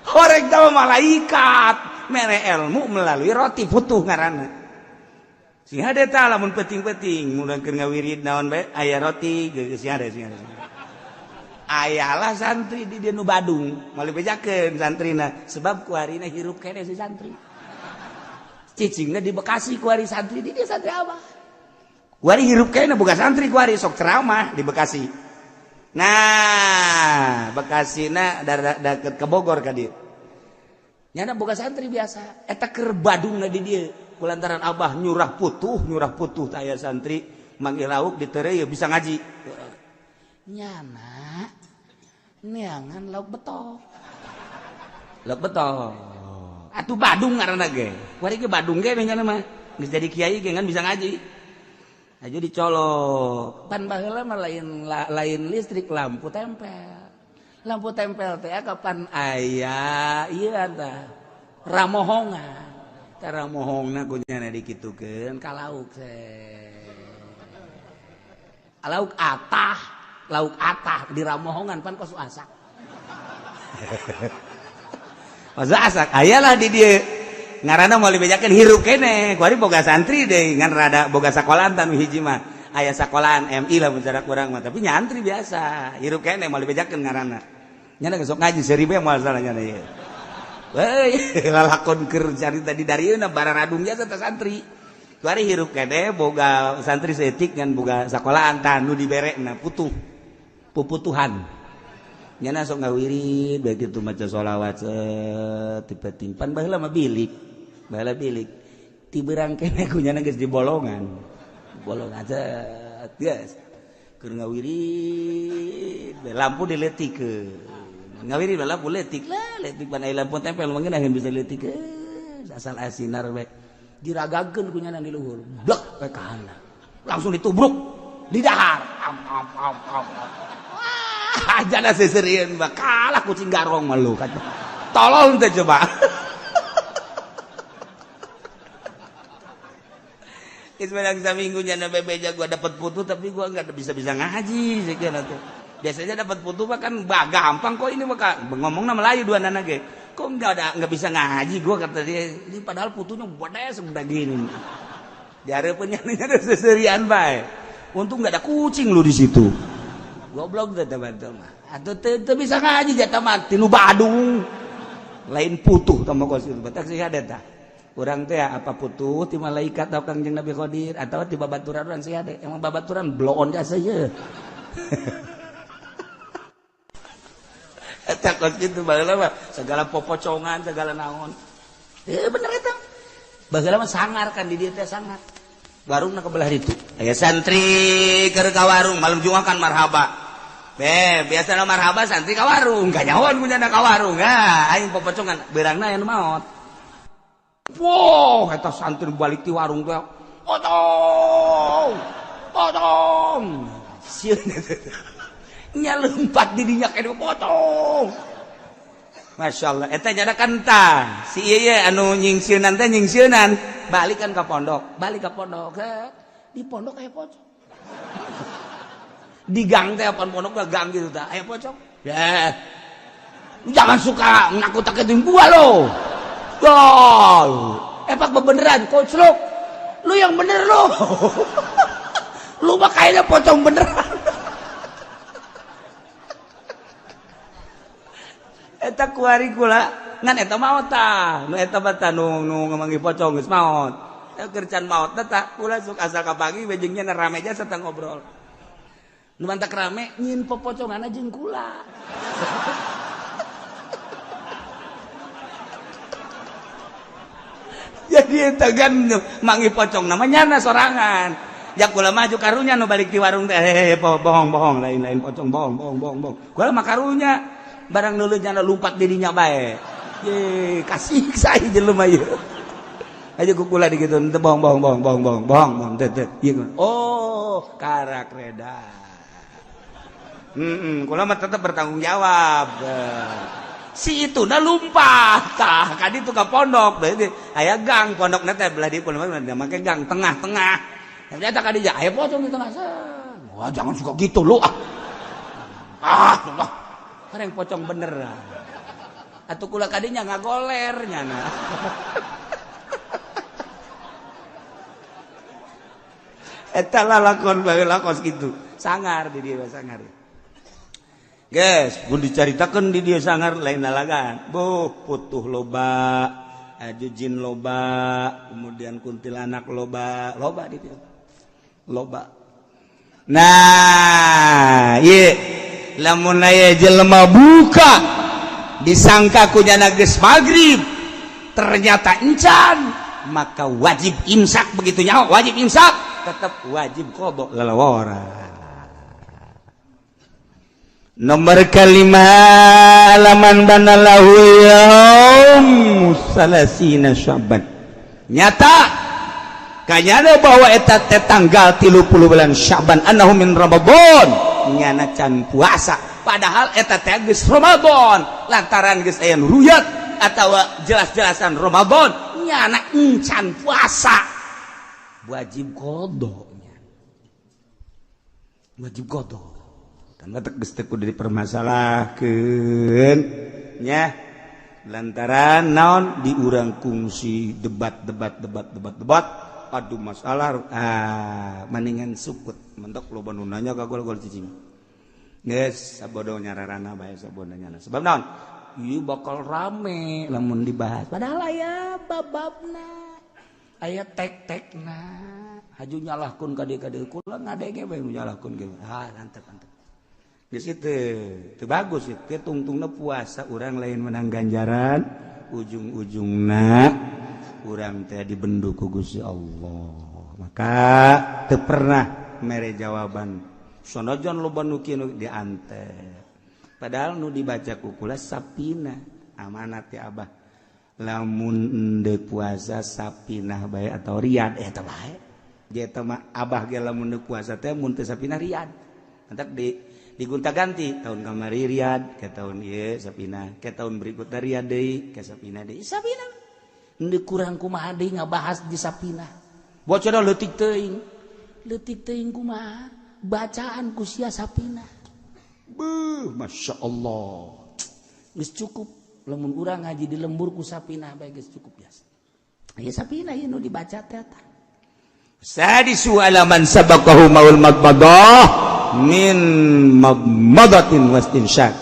Speaker 2: horeg teh malaikat mere ilmu melalui roti putuh ngaranna sing hade tah lamun penting-penting mun keur ngawirid naon bae aya roti geus sing hade sing hade ayalah santri di dieu nu Badung moal dibejakeun santrina
Speaker 3: sebab kuarina hirup keneh si santri cicingna di Bekasi kuari santri di dieu santri abah
Speaker 2: kuari hirup keneh boga santri kuari sok ceramah di Bekasi nah Bekasina deket ke Bogor ka dieu
Speaker 3: nyana boga santri biasa eta keur Badungna di dieu
Speaker 2: kulantaran abah nyurah putuh taya santri manggil lauk ditereu bisa ngaji
Speaker 3: nyana neangan lauk betok
Speaker 2: atuh Badung ngaranna ge kuari ge Badung ge nyana mah geus jadi kiai ge ngan bisa ngaji aju dicolok
Speaker 3: pan baheula mah lain listrik lampu tempel teh kapan aya ieu tah ramohongan
Speaker 2: tara mohongna ku nyana dikitukeun
Speaker 3: ka lauk lauk atah di ramohongan pan kos asak
Speaker 2: kos asak ayalah di dieu ngaranna moal dibejakeun hirup keneh kuari boga santri deui ngan rada boga sakolahan tan hiji mah aya sakolahan MI lah mun cara kurang mah tapi nyantri biasa hirup keneh moal dibejakeun ngaranna nyana geus sok ngaji seribu moal salah nyana ieu weh lalakon keur carita di darieuna bararadung jasa teh santri kuari hirup keneh boga santri saeutik ngan boga sakolahan tah nu diberekna putuh puputuhan nyana sok ngawirid bae kitu maca sholawat tipe timpan baheula mah bilik baheula bilik ti beurang keneh ku nyana geus di bolongan
Speaker 3: bolongan set geus keur ngawirid
Speaker 2: lampu diletikeun ngawiri lampu letik lah letik pan aya lampu tempel mah ngeunaheun bisa diletikeun
Speaker 3: asal asinar we diragakeun ku nyana di luhur blek we ka handap langsung ditubruk di dahar am am am am wah jana seuseurieun mah kalah kucing garong mah lu kata. Tolol teh coba. Ismail saminggu nyana bebeja gua dapat putu tapi gua enggak bisa-bisa ngaji sekian atuh. Biasanya dapat putu mah kan gampang kok ini mah ngomongna Melayu dua nana ge. Kok enggak bisa ngaji gua kata dia. Ini padahal putunya gede segede gini. Dihareupeun nya ada seserian bae. Untung enggak ada kucing lu di situ. Goblok teh teman-teman. Atuh teu bisa ngaji jatah mah tinu Badung. Lain putuh tah mah kos itu. Batak sih ada tah. Urang teh apa putuh ti malaikat atau Kangjeng Nabi Khadir atau ti babaturan urang sih ada. Emang babaturan bloon jasa ye. Eta kos kitu baheula mah segala popocongan segala naon. Bener eta. Baheula mah sangar kan di dieu teh sangar. Warungna ke belah ditu. Aya santri keur ka warung malam Jumat kan marhaba. Biasana marhaba santri ka warung, kanyahoan punya ka warung. Ah, aing popocongan beurangna aya nu maot. Wow, eta santri balik ti warung teh. Potong. Potong. Sieun nya lompat di dinya kene potong. Masya Allah, eta nyada kentang. Si ieu anu nyingsieunan teh nyingsieunan, balik kan ka pondok, balik ka pondok. Di pondok aya pocong. Di gang teh apaan pondok gang gitu tah, aya pocong. Ya. Jangan suka nakut-nakutin gua lo. Gol. Epak bebeneran, koclok. Lu yang bener lu. Lu mah kayaknya pocong beneran. Eta kuari kula ngan eta maot tah. Nu eta mah tah nu ngamanggih pocong geus maot. Eta kerjaan maot tah kula sok asal kapanggih bejengnya rame jasa tah ngobrol. Nu mantak rame nyin popocongan jeung kula. Jadi eta kan manggih pocong namanya nyana sorangan. Ya kula maju karunya nu balik di warung teh bohong-bohong lain-lain pocong bohong bohong bohong bohong. Kula mah karunya barang nulun nyana lumpat dirinya bae. Ye kasih saya jelema ieu. Aja ku kula digitu teu bohong bohong bohong bohong bohong bohong bohong teu teu. Oh, karak reda. Kula mah tetep bertanggung jawab. Si itu dah lumpat tah kadi itu ka pondok berarti aya gang pondokna teh belah di pondok make gang tengah-tengah. Ternyata kadi aya pocong di tengah. Wah, jangan suka gitu lu ah. Ah, Allah. Kareng pocong bener. Atuh kula kadinya ngagoler nyana. Eta lalakon baheula kos kitu. Sangar di dieu sangar. Guys, pun dicaritakeun di dieu sangar lain lalagan. Buh, putuh loba, aju jin loba, kemudian kuntilanak loba, loba di dieu. Loba. Nah, ieu lamun aya jelema buka disangka ku nyana geus magrib, ternyata encan, maka wajib imsak begitu nyaho, wajib imsak, tetap wajib qada lalawara. Nomor kelima laman banalahu yaum salasina Syaban. Nyata kanyana bahwa eta teh tanggal 30 bulan Syaban annahu min Ramadan nyana can puasa padahal eta teh geus Ramadan lantaran geus aya nu ruyat atawa jelas-jelasan Ramadan nyana encan puasa wajib qada nya wajib qada. Karena geus teu kudu dipermasalahkeun nya lantaran naon diurang kungsi debat debat debat debat debat aduh masalah ah mendingan sukut mentok loba nu nanya ka gol-gol cicing geus sabodo nyararana bae sabodo nyana sebab naon ieu bakal rame lamun dibahas padahal aya bababna aya tek-tekna haju nyalahkeun ka dieu ka dieu kula ngadenge bae nyalahkeun ge ah antep antep geus itu teu bagus itu tungtungna puasa urang lain menang ganjaran ujung-ujungna urang teh dibendu ku Gusti Allah maka teu pernah mere jawaban sanajan loba nu kieu diante padahal nu dibaca ku kula sapina amanat ya abah lamun endeu puasa sapinah bae atau riad eta bae dia eta mah abah ge lamun endeu puasa teh mun teu sapinah riad entak di Digonta-ganti tahun kamari Riyad ke tahun ieu Sapina, ke tahun berikutnya Riyad deui ke Sapina deui. Sapina henteu kurang kumaha deui ngabahas di Sapina. Bocor leutik teuing. Leutik teuing kumaha? Bacaan ku sia Sapina. Beuh, Masya Allah. Geus cukup lamun urang ngaji di lembur ku Sapina bae geus cukup biasa. Ya Sapina ieu nu dibaca teh eta.
Speaker 2: Sadisu ala man sabaqahu maul madmadah min madmadatin wastinsyak.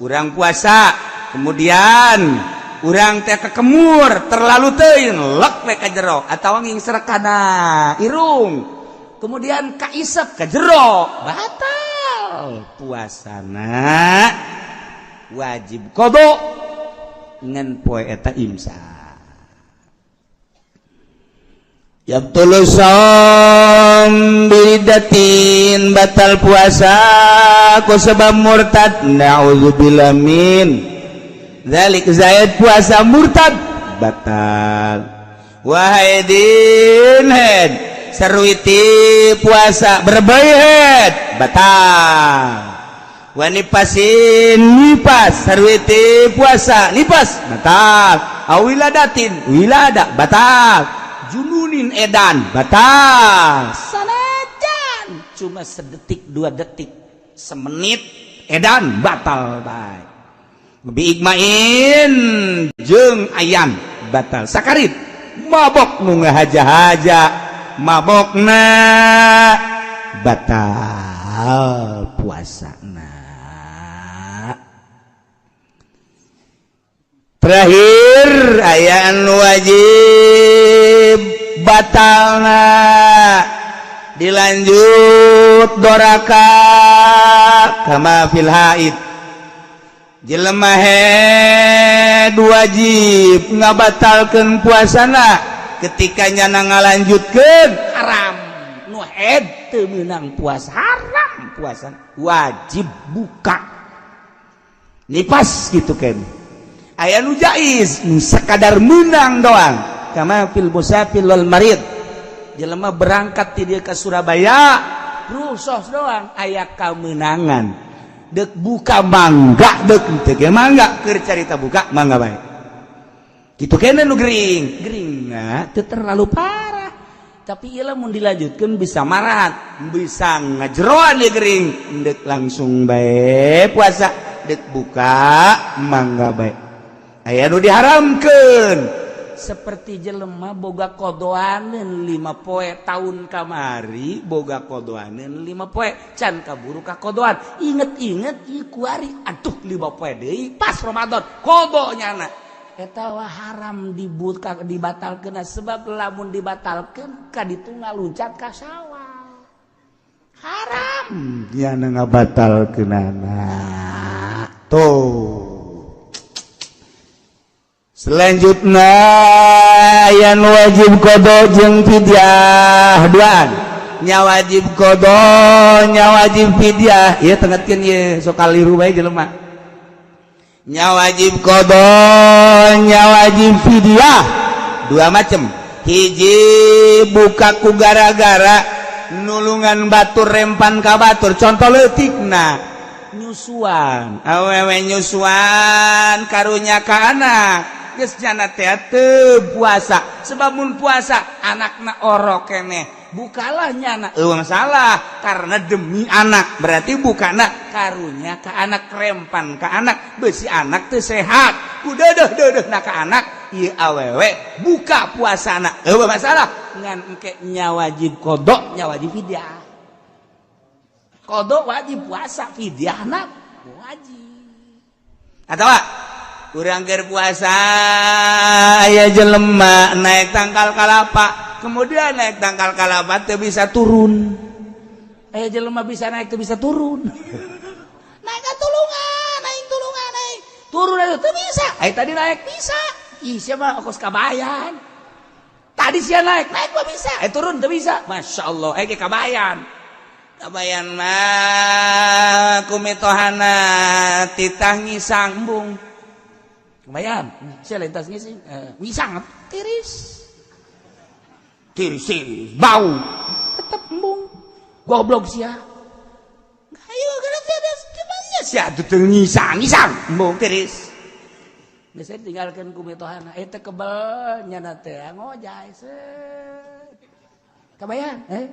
Speaker 3: Urang puasa, kemudian urang teh kekemur terlalu teuing lek we ka jero atawa ngingsrek kana irung. Kemudian kaisep ka jero, batal puasana. Wajib qada ngan poe eta imsak.
Speaker 2: Yabtulu shaum biridatin batal puasa ku sebab murtad na'udzubillah min dzalik zaid puasa murtad batal wahaidin head sarwiti puasa berbaid batal wanipasin nipas sarwiti puasa nipas batal awiladatin wilada batal jununin edan batal
Speaker 4: sanajan cuma sedetik dua detik
Speaker 3: semenit edan batal bae biigmain jeung ayam batal sakarit
Speaker 2: mabok nu ngahaja-haja mabokna batal puasana. Terakhir aya anu wajib batalna dilanjut doraka kama fil haid jelema head wajib ngabatalkeun puasana ketika nyana ngalanjutkeun
Speaker 4: haram nu head teu meunang puasa haram puasa
Speaker 3: wajib buka nipas gitu kan aya nu jaiz nu sakadar meunang doang kama fil musafir wal marid jelema berangkat ti dieu ka Surabaya
Speaker 4: rusuh doang
Speaker 3: aya kamenangan dek buka mangga dek teu ge mangga keur carita buka mangga bae kitu kene nu gering geringna
Speaker 4: teu terlalu parah tapi ieu lamun dilanjutkeun
Speaker 3: bisa marat bisa ngajeroan ieu gering dek langsung bae puasa dek buka mangga bae aya nu diharamkeun
Speaker 4: seperti jelema boga kodoaneun 5 poe tahun kamari
Speaker 3: boga kodoaneun
Speaker 4: 5 poe can kaburu ka kodoan inget-inget ieu kuari aduh 5 poe deui pas Ramadan kodo nyana eta wah haram dibuka dibatalkeun sebab lamun dibatalkeun ka ditu ngaluncat ka sawah haram
Speaker 2: nyana ngabatalkeunana tuh. Selanjutnya yang wajib qada jeung fidyah duaan
Speaker 3: nya wajib qada nya wajib fidyah ieu tengetkeun ieu sok kaliru bae jelema
Speaker 2: nya wajib qada nya wajib fidyah
Speaker 3: dua macam hiji buka ku gara-gara nulungan batur rempan ka batur contoh leutikna nyusuan awewe nyusuan karunya ka anak geus jana teh teu puasa sebab mun puasa anakna orok keneh bukalah nyana eueuh masalah karena demi anak berarti bukana karunya ka anak rempan ka anak besi anak teu sehat ku deudeuh-deudeuhna ka anak ieu awewe buka puasana eueuh masalah
Speaker 4: ngan engke nya wajib qada nya wajib fidyah qada wajib puasa fidyahna wajib
Speaker 3: atawa urang keur puasa aya jelema naik tangkal kalapa kemudian naik tangkal kalapa teu bisa turun
Speaker 4: aya jelema bisa naik teu bisa turun naik ka tulungan naik tulungan naik turun atuh teu bisa aya tadi naik bisa ih sia mah ongkos kabayan tadi sia naik naik mah bisa turun teu bisa Masya Allah ge kabayan
Speaker 3: kabayan mah kumitohana titah ngisang embung
Speaker 4: kabayan sia lintas ngising ngisang tiris
Speaker 3: tiris tiris bau
Speaker 4: tetep embung goblok sia ayo geus
Speaker 3: Sia atuh teu ngisang-ngisang embung tiris.
Speaker 4: Geus tinggalkeun ku mitohana eta kebel nyana teh ngojay set. Kabayan eh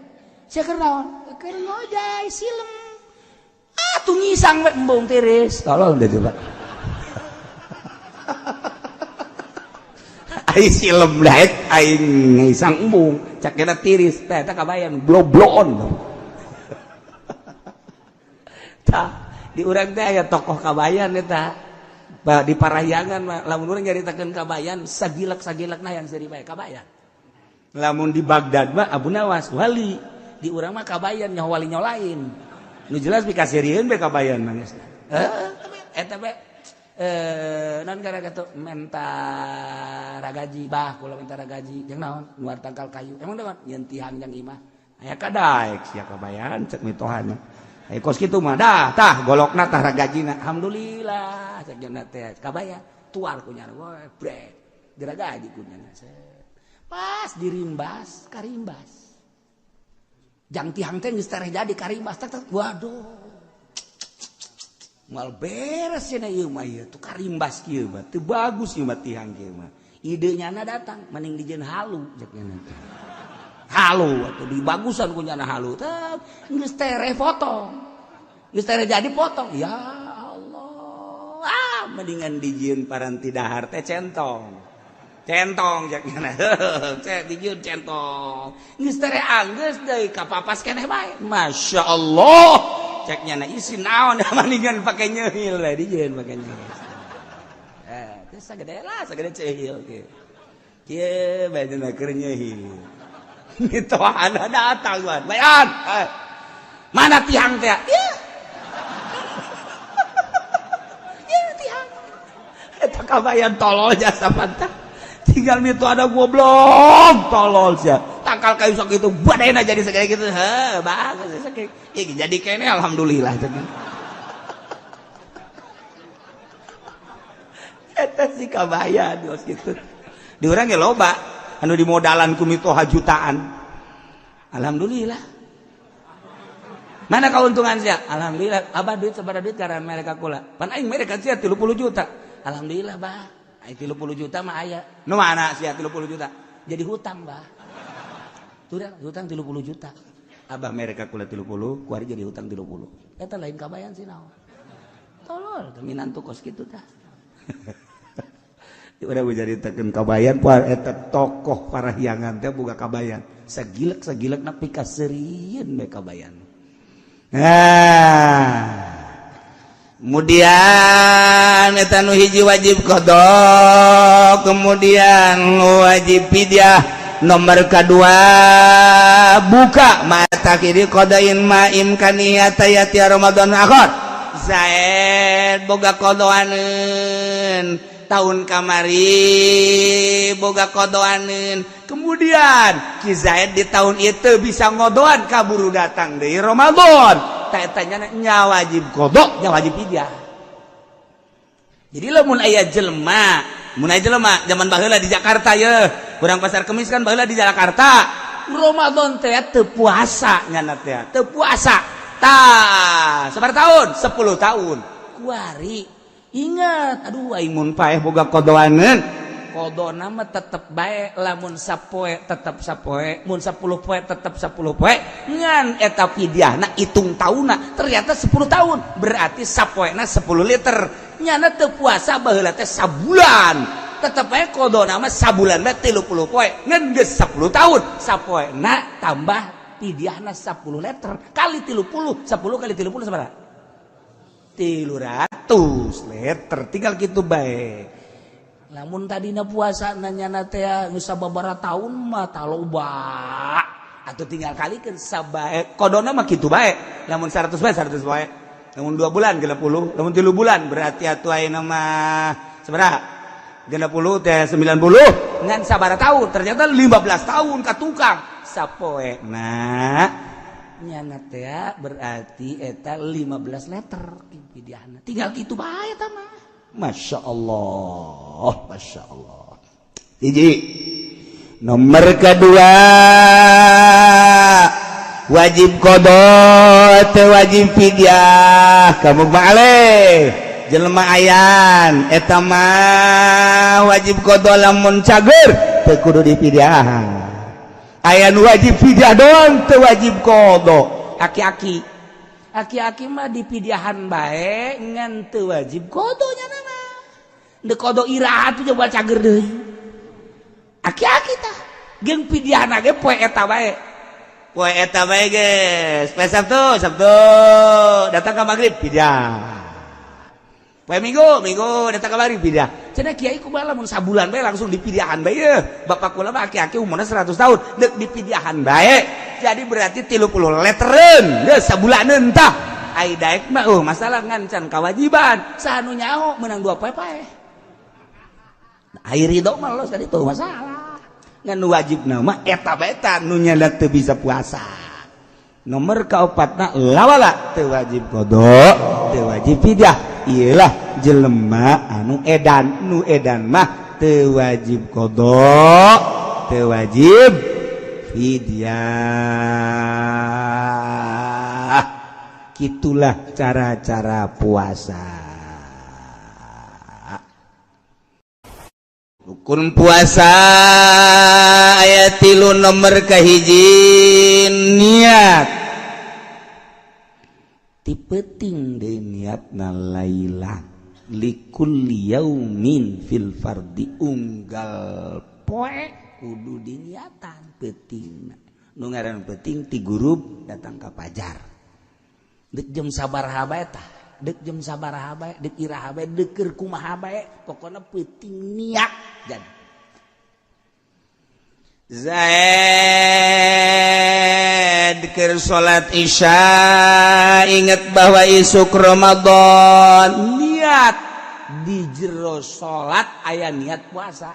Speaker 4: sia keur naon? Keur ngojay silem. Ah tuh ngisang we embung tiris.
Speaker 3: Tolol deh coba. Ai silem daek aing ngisang embung cak kena tiris teh eta kabayan blobloon.
Speaker 4: Tah di urang teh aya tokoh kabayan eta. Di Parahyangan mah lamun urang nyaritakeun kabayan sagilek-sagilekna yang seuri bae kabayan.
Speaker 3: Lamun di Baghdad mah Abu Nawas wali,
Speaker 4: di urang mah kabayan nyaho wali nyaho lain.
Speaker 3: Nu jelas pikasirieun bae kabayan mah geus.
Speaker 4: Heeh, eta bae non gara kitu menta ragaji bah kula menta ragaji jeung naon nuar tangkal kayu. Emang naon nyeun tihang jeung imah.
Speaker 3: Aya kadaek sia kabayan cek mitohana. Ai kos kitu mah dah tah golokna tah ragajina.
Speaker 4: Alhamdulillah cek jeung teh kabayan tuar ku nyana we brek diragaji ku nyana. Pas dirimbas karimbas. Jang tihang teh geus tereh jadi karimbas tak tak waduh.
Speaker 3: Moal beres cenah ieu mah ieu tuh karimbas kieu mah teu bagus ieu mah tihang kieu mah.
Speaker 4: Ide nyana datang mending dijieun halu cek nyana teh.
Speaker 3: Halu atuh dibagusan ku nyana halu teh
Speaker 4: geus tereh potong. Geus tereh jadi potong. Ya Allah.
Speaker 3: Ah mendingan dijieun paranti dahar teh centong. Centong cek nyana. Cek dijieun centong.
Speaker 4: Geus tereh anggeus deui kapapas keneh bae.
Speaker 3: Masya Allah. Cek nyana isi naon mendingan pake nyeuhil we dijieun pake nyeuhil.
Speaker 4: Teh sagede lah sagede ceuhil kieu.
Speaker 3: Kieu bae cenah keur nyeuhil. Mitohana datang wan. Bayan. Mana tihang teh?
Speaker 4: Ya. Ya tihang.
Speaker 3: Eta kabayan tolol jasa pantah. Tinggal mito ada goblok tolol sia. Tangkal kayu sok itu badena jadi segede gitu. Heh, bagus segede. Ya jadi kene alhamdulillah cenah. Eta si kabayan geus kitu. Di urang ge loba anu dimodalan ku mitoha jutaan. Alhamdulillah. Mana keuntungan sia? Alhamdulillah. Abah duit sabaraha duit karena mereka kula. Pan aing mereka sia 30 juta.
Speaker 4: Alhamdulillah, bah. Aing 30 juta mah aya.
Speaker 3: Nu mana sia 30 juta?
Speaker 4: Jadi hutang, bah. Tuh hutang 30 juta.
Speaker 3: Abah mereka kula 30, kuari jadi hutang 30.
Speaker 4: Eta lain kabayan sih naon. Tolol, minantu kos kitu tah.
Speaker 3: Udah nyaritakeun kabayan poe eta tokoh Parahyangan teh boga kabayan.
Speaker 4: Sagilek-sagilekna pikaseurieun we kabayan.
Speaker 3: Nah. Kemudian eta nu hiji wajib qada, kemudian wajib fidyah. Nomor kedua buka mata kiri qadain ma imkaniyata yati Ramadan akhir. Zaid boga qadaankeun tahun kamari boga qadaankeun. Kemudian Ki Zaid di tahun itu bisa ngodoan kaburu datang deui Ramadan. Tah eta nya wajib qada, nya wajib fidyah. Jadi lamun aya jelema, mun aya jelema zaman baheula di Jakarta ye, urang pasar Kemis kan baheula di Jakarta. Ramadan teh teu puasa nyana teh, teu puasa. Tah, sabaraha tahun? 10 tahun.
Speaker 4: Kuari ingat,
Speaker 3: aduh aing mun paeh boga qadaankeun.
Speaker 4: Qadona mah tetep bae lamun sapoe tetep sapoe, mun 10 poe tetep 10 poe, ngan eta fidyahna hitung taunna ternyata 10 tahun, berarti sapoena 10 liter. Nyana teu puasa baheula teh sabulan, tetep bae qadona mah sabulan bae 30 poe, ngan geus 10 tahun, sapoena tambah fidyahna 10 liter kali 30, 10 kali 30 sabaraha?
Speaker 3: 300 liter, tinggal kitu bae.
Speaker 4: Lamun tadina puasa nanya teh geus sababaraha tahun mah taloba
Speaker 3: atuh tinggal kalikeun sabae qadona mah kitu bae. Lamun 100 bae 100 bae. Lamun 2 bulan 60, lamun 3 bulan berarti atuh ayeuna mah sabaraha? 60 teh 90 ngan sabaraha tahun? Ternyata 15 tahun ka tukang sapoe. Nah,
Speaker 4: nyana teh berarti eta 15 liter fidyahna. Tinggal kitu bae eta mah.
Speaker 3: Masya Allah, Masya Allah. Hiji. Nomor kedua,
Speaker 2: Wajib qada teu wajib fidyah. Kamu balik jelema ayan eta mah wajib qada lamun cager teu kudu dipidyahan. Aya nu wajib fidyah doang, teu wajib qada.
Speaker 4: Aki-aki, aki-aki mah dipidyahan bae, ngan teu wajib qada nya nama. Deuk qada iraha tuh coba cager deui. Aki-aki tah jeung pidyahna ge poe eta bae.
Speaker 2: Poe eta bae geus. Poe Sabtu, Sabtu datang ka maghrib fidyah. Poe Minggu, Minggu datang ka maghrib fidyah.
Speaker 4: Cenah kiai kumaha lamun sabulan bae langsung dipidyahan bae ye. Bapak kula mah aki-aki umurna 100 tahun, deuk dipidyahan bae.
Speaker 2: Jadi berarti 30 leteren geus sabulaneun tah. Ai daek mah masalah ngan can kewajiban.
Speaker 4: Saha nu nyaho menang dua poe pae. Ai ridho mah los kan itu masalah.
Speaker 2: Ngan nu wajib nama eta bae ta nu nyanda teu bisa puasa. Nomor kaopatna lawala teu wajib qada, teu wajib fidyah. Iyalah jelema anu edan, nu edan mah teu wajib qada, teu wajib fidyah. Gitulah cara-cara puasa. Rukun puasa aya tilu. Nomor kahiji niat. Ti peuting deui niatna laila likulli yaumin fil fardi, unggal poe kudu diniatan peuting. Nu ngaran peuting ti gurub datang ka pajar.
Speaker 4: Dek jam sabaraha bae tah, dek jam sabaraha bae, dek iraha bae, dek keur kumaha bae, pokona peuting niat jadi.
Speaker 2: Zaid keur salat Isya inget bahwa isuk Ramadan,
Speaker 4: niat di jero salat aya niat puasa.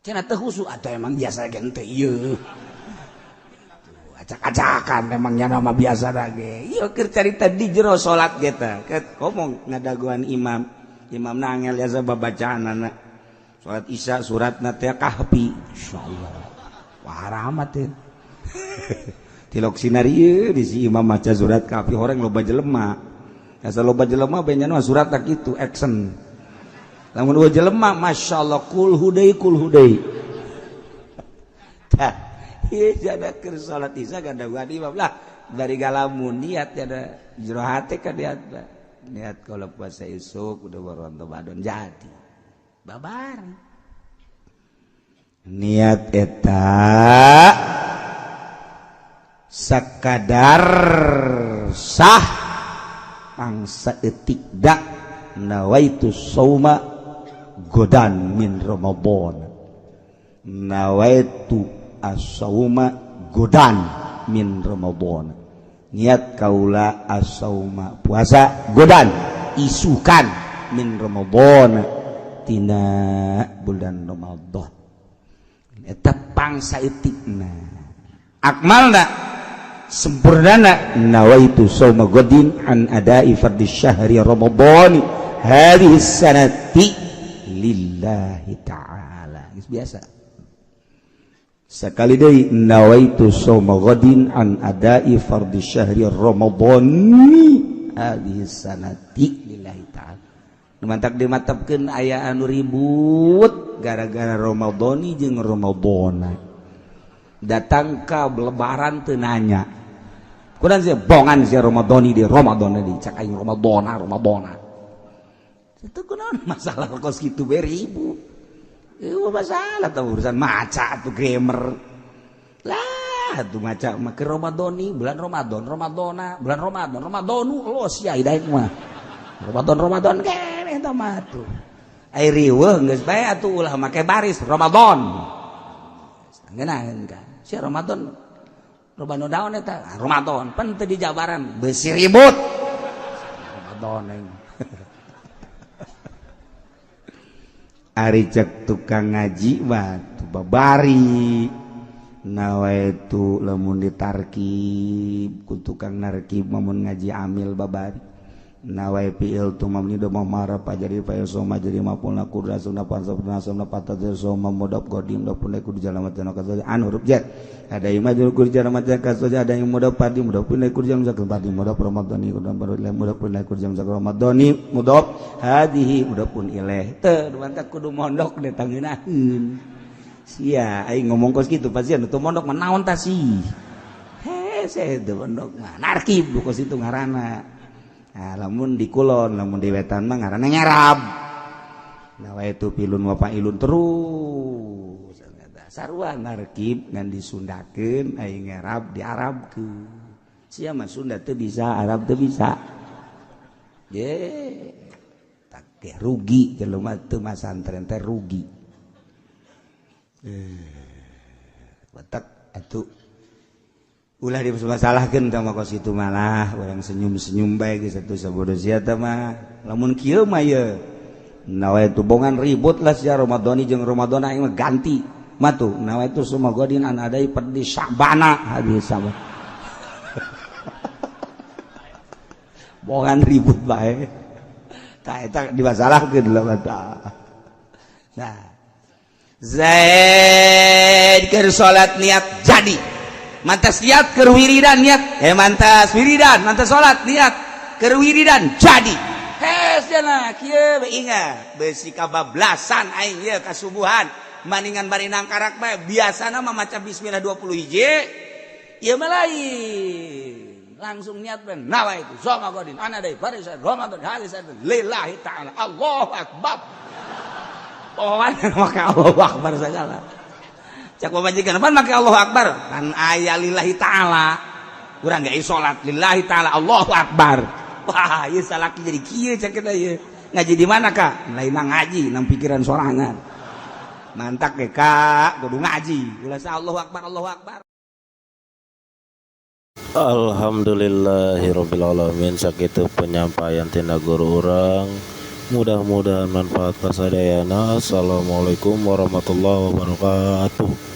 Speaker 4: Cenah teu khusyuk atau emang biasa gente ieu.
Speaker 3: Acak-acakan emangnya nama biasa lagi.
Speaker 2: Ieu keur carita di jero salat ge tah. Ngomong ngadaguan imam, imam angel biasa babacaanana. Salat Isya suratna teh Kahfi.
Speaker 3: Insyaallah. Wah, rahmat ya.
Speaker 2: Tilok sinar ieu di si imam maca surat Kahfi, horeng loba jelema. Asa loba jelema beunyeun mah surat tak kitu action. Lamun eueuh jelema masyaallah kul hudai kul hudai. Tah, ieu jada keur salat Isya gadaguan imam lah dari galamun niat ada jero hate kan niat niat kalau puasa isuk udah baru Ramadan jadi
Speaker 4: babar.
Speaker 2: Niat eta sakadar sah pangsa etik dak nawaitu sauma godan min Ramadan, nawaitu as-sauma godan min Ramadan, niat kaula as-sauma puasa godan isukan min Ramadan tina bulan Ramadan, eta pangsa etikna. Akmalna sempurnana nawaitu sauma godin an adai fardhi syahri Ramadan hadhihi sanati lillahi ta'ala. Geus biasa sekali deui nawaitu sauma ghadin an adai fardhi syahri Ramadhani hadhihi sanati lillahi ta'ala. Nu mantak dimatepkeun aya anu ribut gara-gara Ramadhani jeung Ramadhana datang ka lebaran teu nanya kurang sih bongan si Ramadhani di Ramadhani di cak aing Ramadhana Ramadhana itu kunaon masalah kos kitu bae ribut. Itu masalah tuh urusan maca tuh grammar lah tuh maca mah ke Ramadhani bulan Ramadan Ramadhana bulan Ramadan Ramadhanu los ya hidaik mah Ramadan Ramadan keneh eta mah tuh ai riweuh geus bae atuh ulah make baris Ramadan ngeunaheun kan si Ramadan Ramadan daun eta Ramadan pan teu di jabaran beusi ribut Ramadan aing. Ari cek tukang ngaji mah tuh babari nawaitu lamun ditarkib ku tukang narkib mun ngaji amil babari. Nawai fi'il tu mamni do mamara pajari fa soma jadi mapulna kudra sunna pansabna sunna patadzer soma mudab qadim do pun kudu jalan matan kasoja an huruf jar ada yang majrur kudu jalan matan kasoja ada yang mudab padi mudab pun kudu jalan zakat padi mudab ramadhani kudu baru mudab pun kudu jalan zakat ramadhani mudab hadihi mudab pun ilaih teu mantap kudu mondok deh tangeunaheun sia aing ngomong kos kitu pasti anu teu mondok mah naon tah sih hese teu mondok mah narkib kos itu ngaranna. Nah, lamun di kulon, lamun di wetan mah ngaranna nyarab. Nah, itu pilun wa fa'ilun terus. Sarua narkib ngan disundakeun aing ngarab diarabkeun. Sia mah Sunda teu bisa, Arab teu bisa. Ye, tak rugi jelema teu masantren teh rugi. Batak atuh ulah dimasalahkeun tah mah kos kitu malah urang senyum-senyum bae geus atuh sabodo sia teh mah lamun kieu mah ye nawaitu bongan ribut lah sia Ramadhani jeung Ramadhan aing mah ganti matu nawaitu sumagodin an adai perdi Sya'bana hadis sama bongan ribut bae tah eta dimasalahkeun lah tah. Nah Zaid keur salat niat jadi mantas niat keur wiridan niat mantas wiridan mantas salat niat keur wiridan jadi hes cenah kieu we ingat beusi kabablasan aing ieu kasubuhan maningan bari nangkarak bae biasana mah maca bismillah 20 hiji ieu mah lain langsung niat ben nawaitu soma godin ana deui bari sa Ramadan hadis lillahi ta'ala Allahu akbar pohoan make Allahu akbar segala cak pamajikan pan make Allahu akbar kan aya lillahi ta'ala urang ge salat lillahi ta'ala Allahu akbar. Wah ieu salaki jadi kieu cak kita ieu ngaji di mana Kak lain ngaji nang pikiran sorangan mantak ge Kak kudu ngaji ulah sa Allahu akbar Allahu akbar.
Speaker 1: Alhamdulillahirabbil alamin sakitu penyampaian tina guru urang. Mudah-mudahan manfaat kasadayana. Assalamualaikum warahmatullahi wabarakatuh.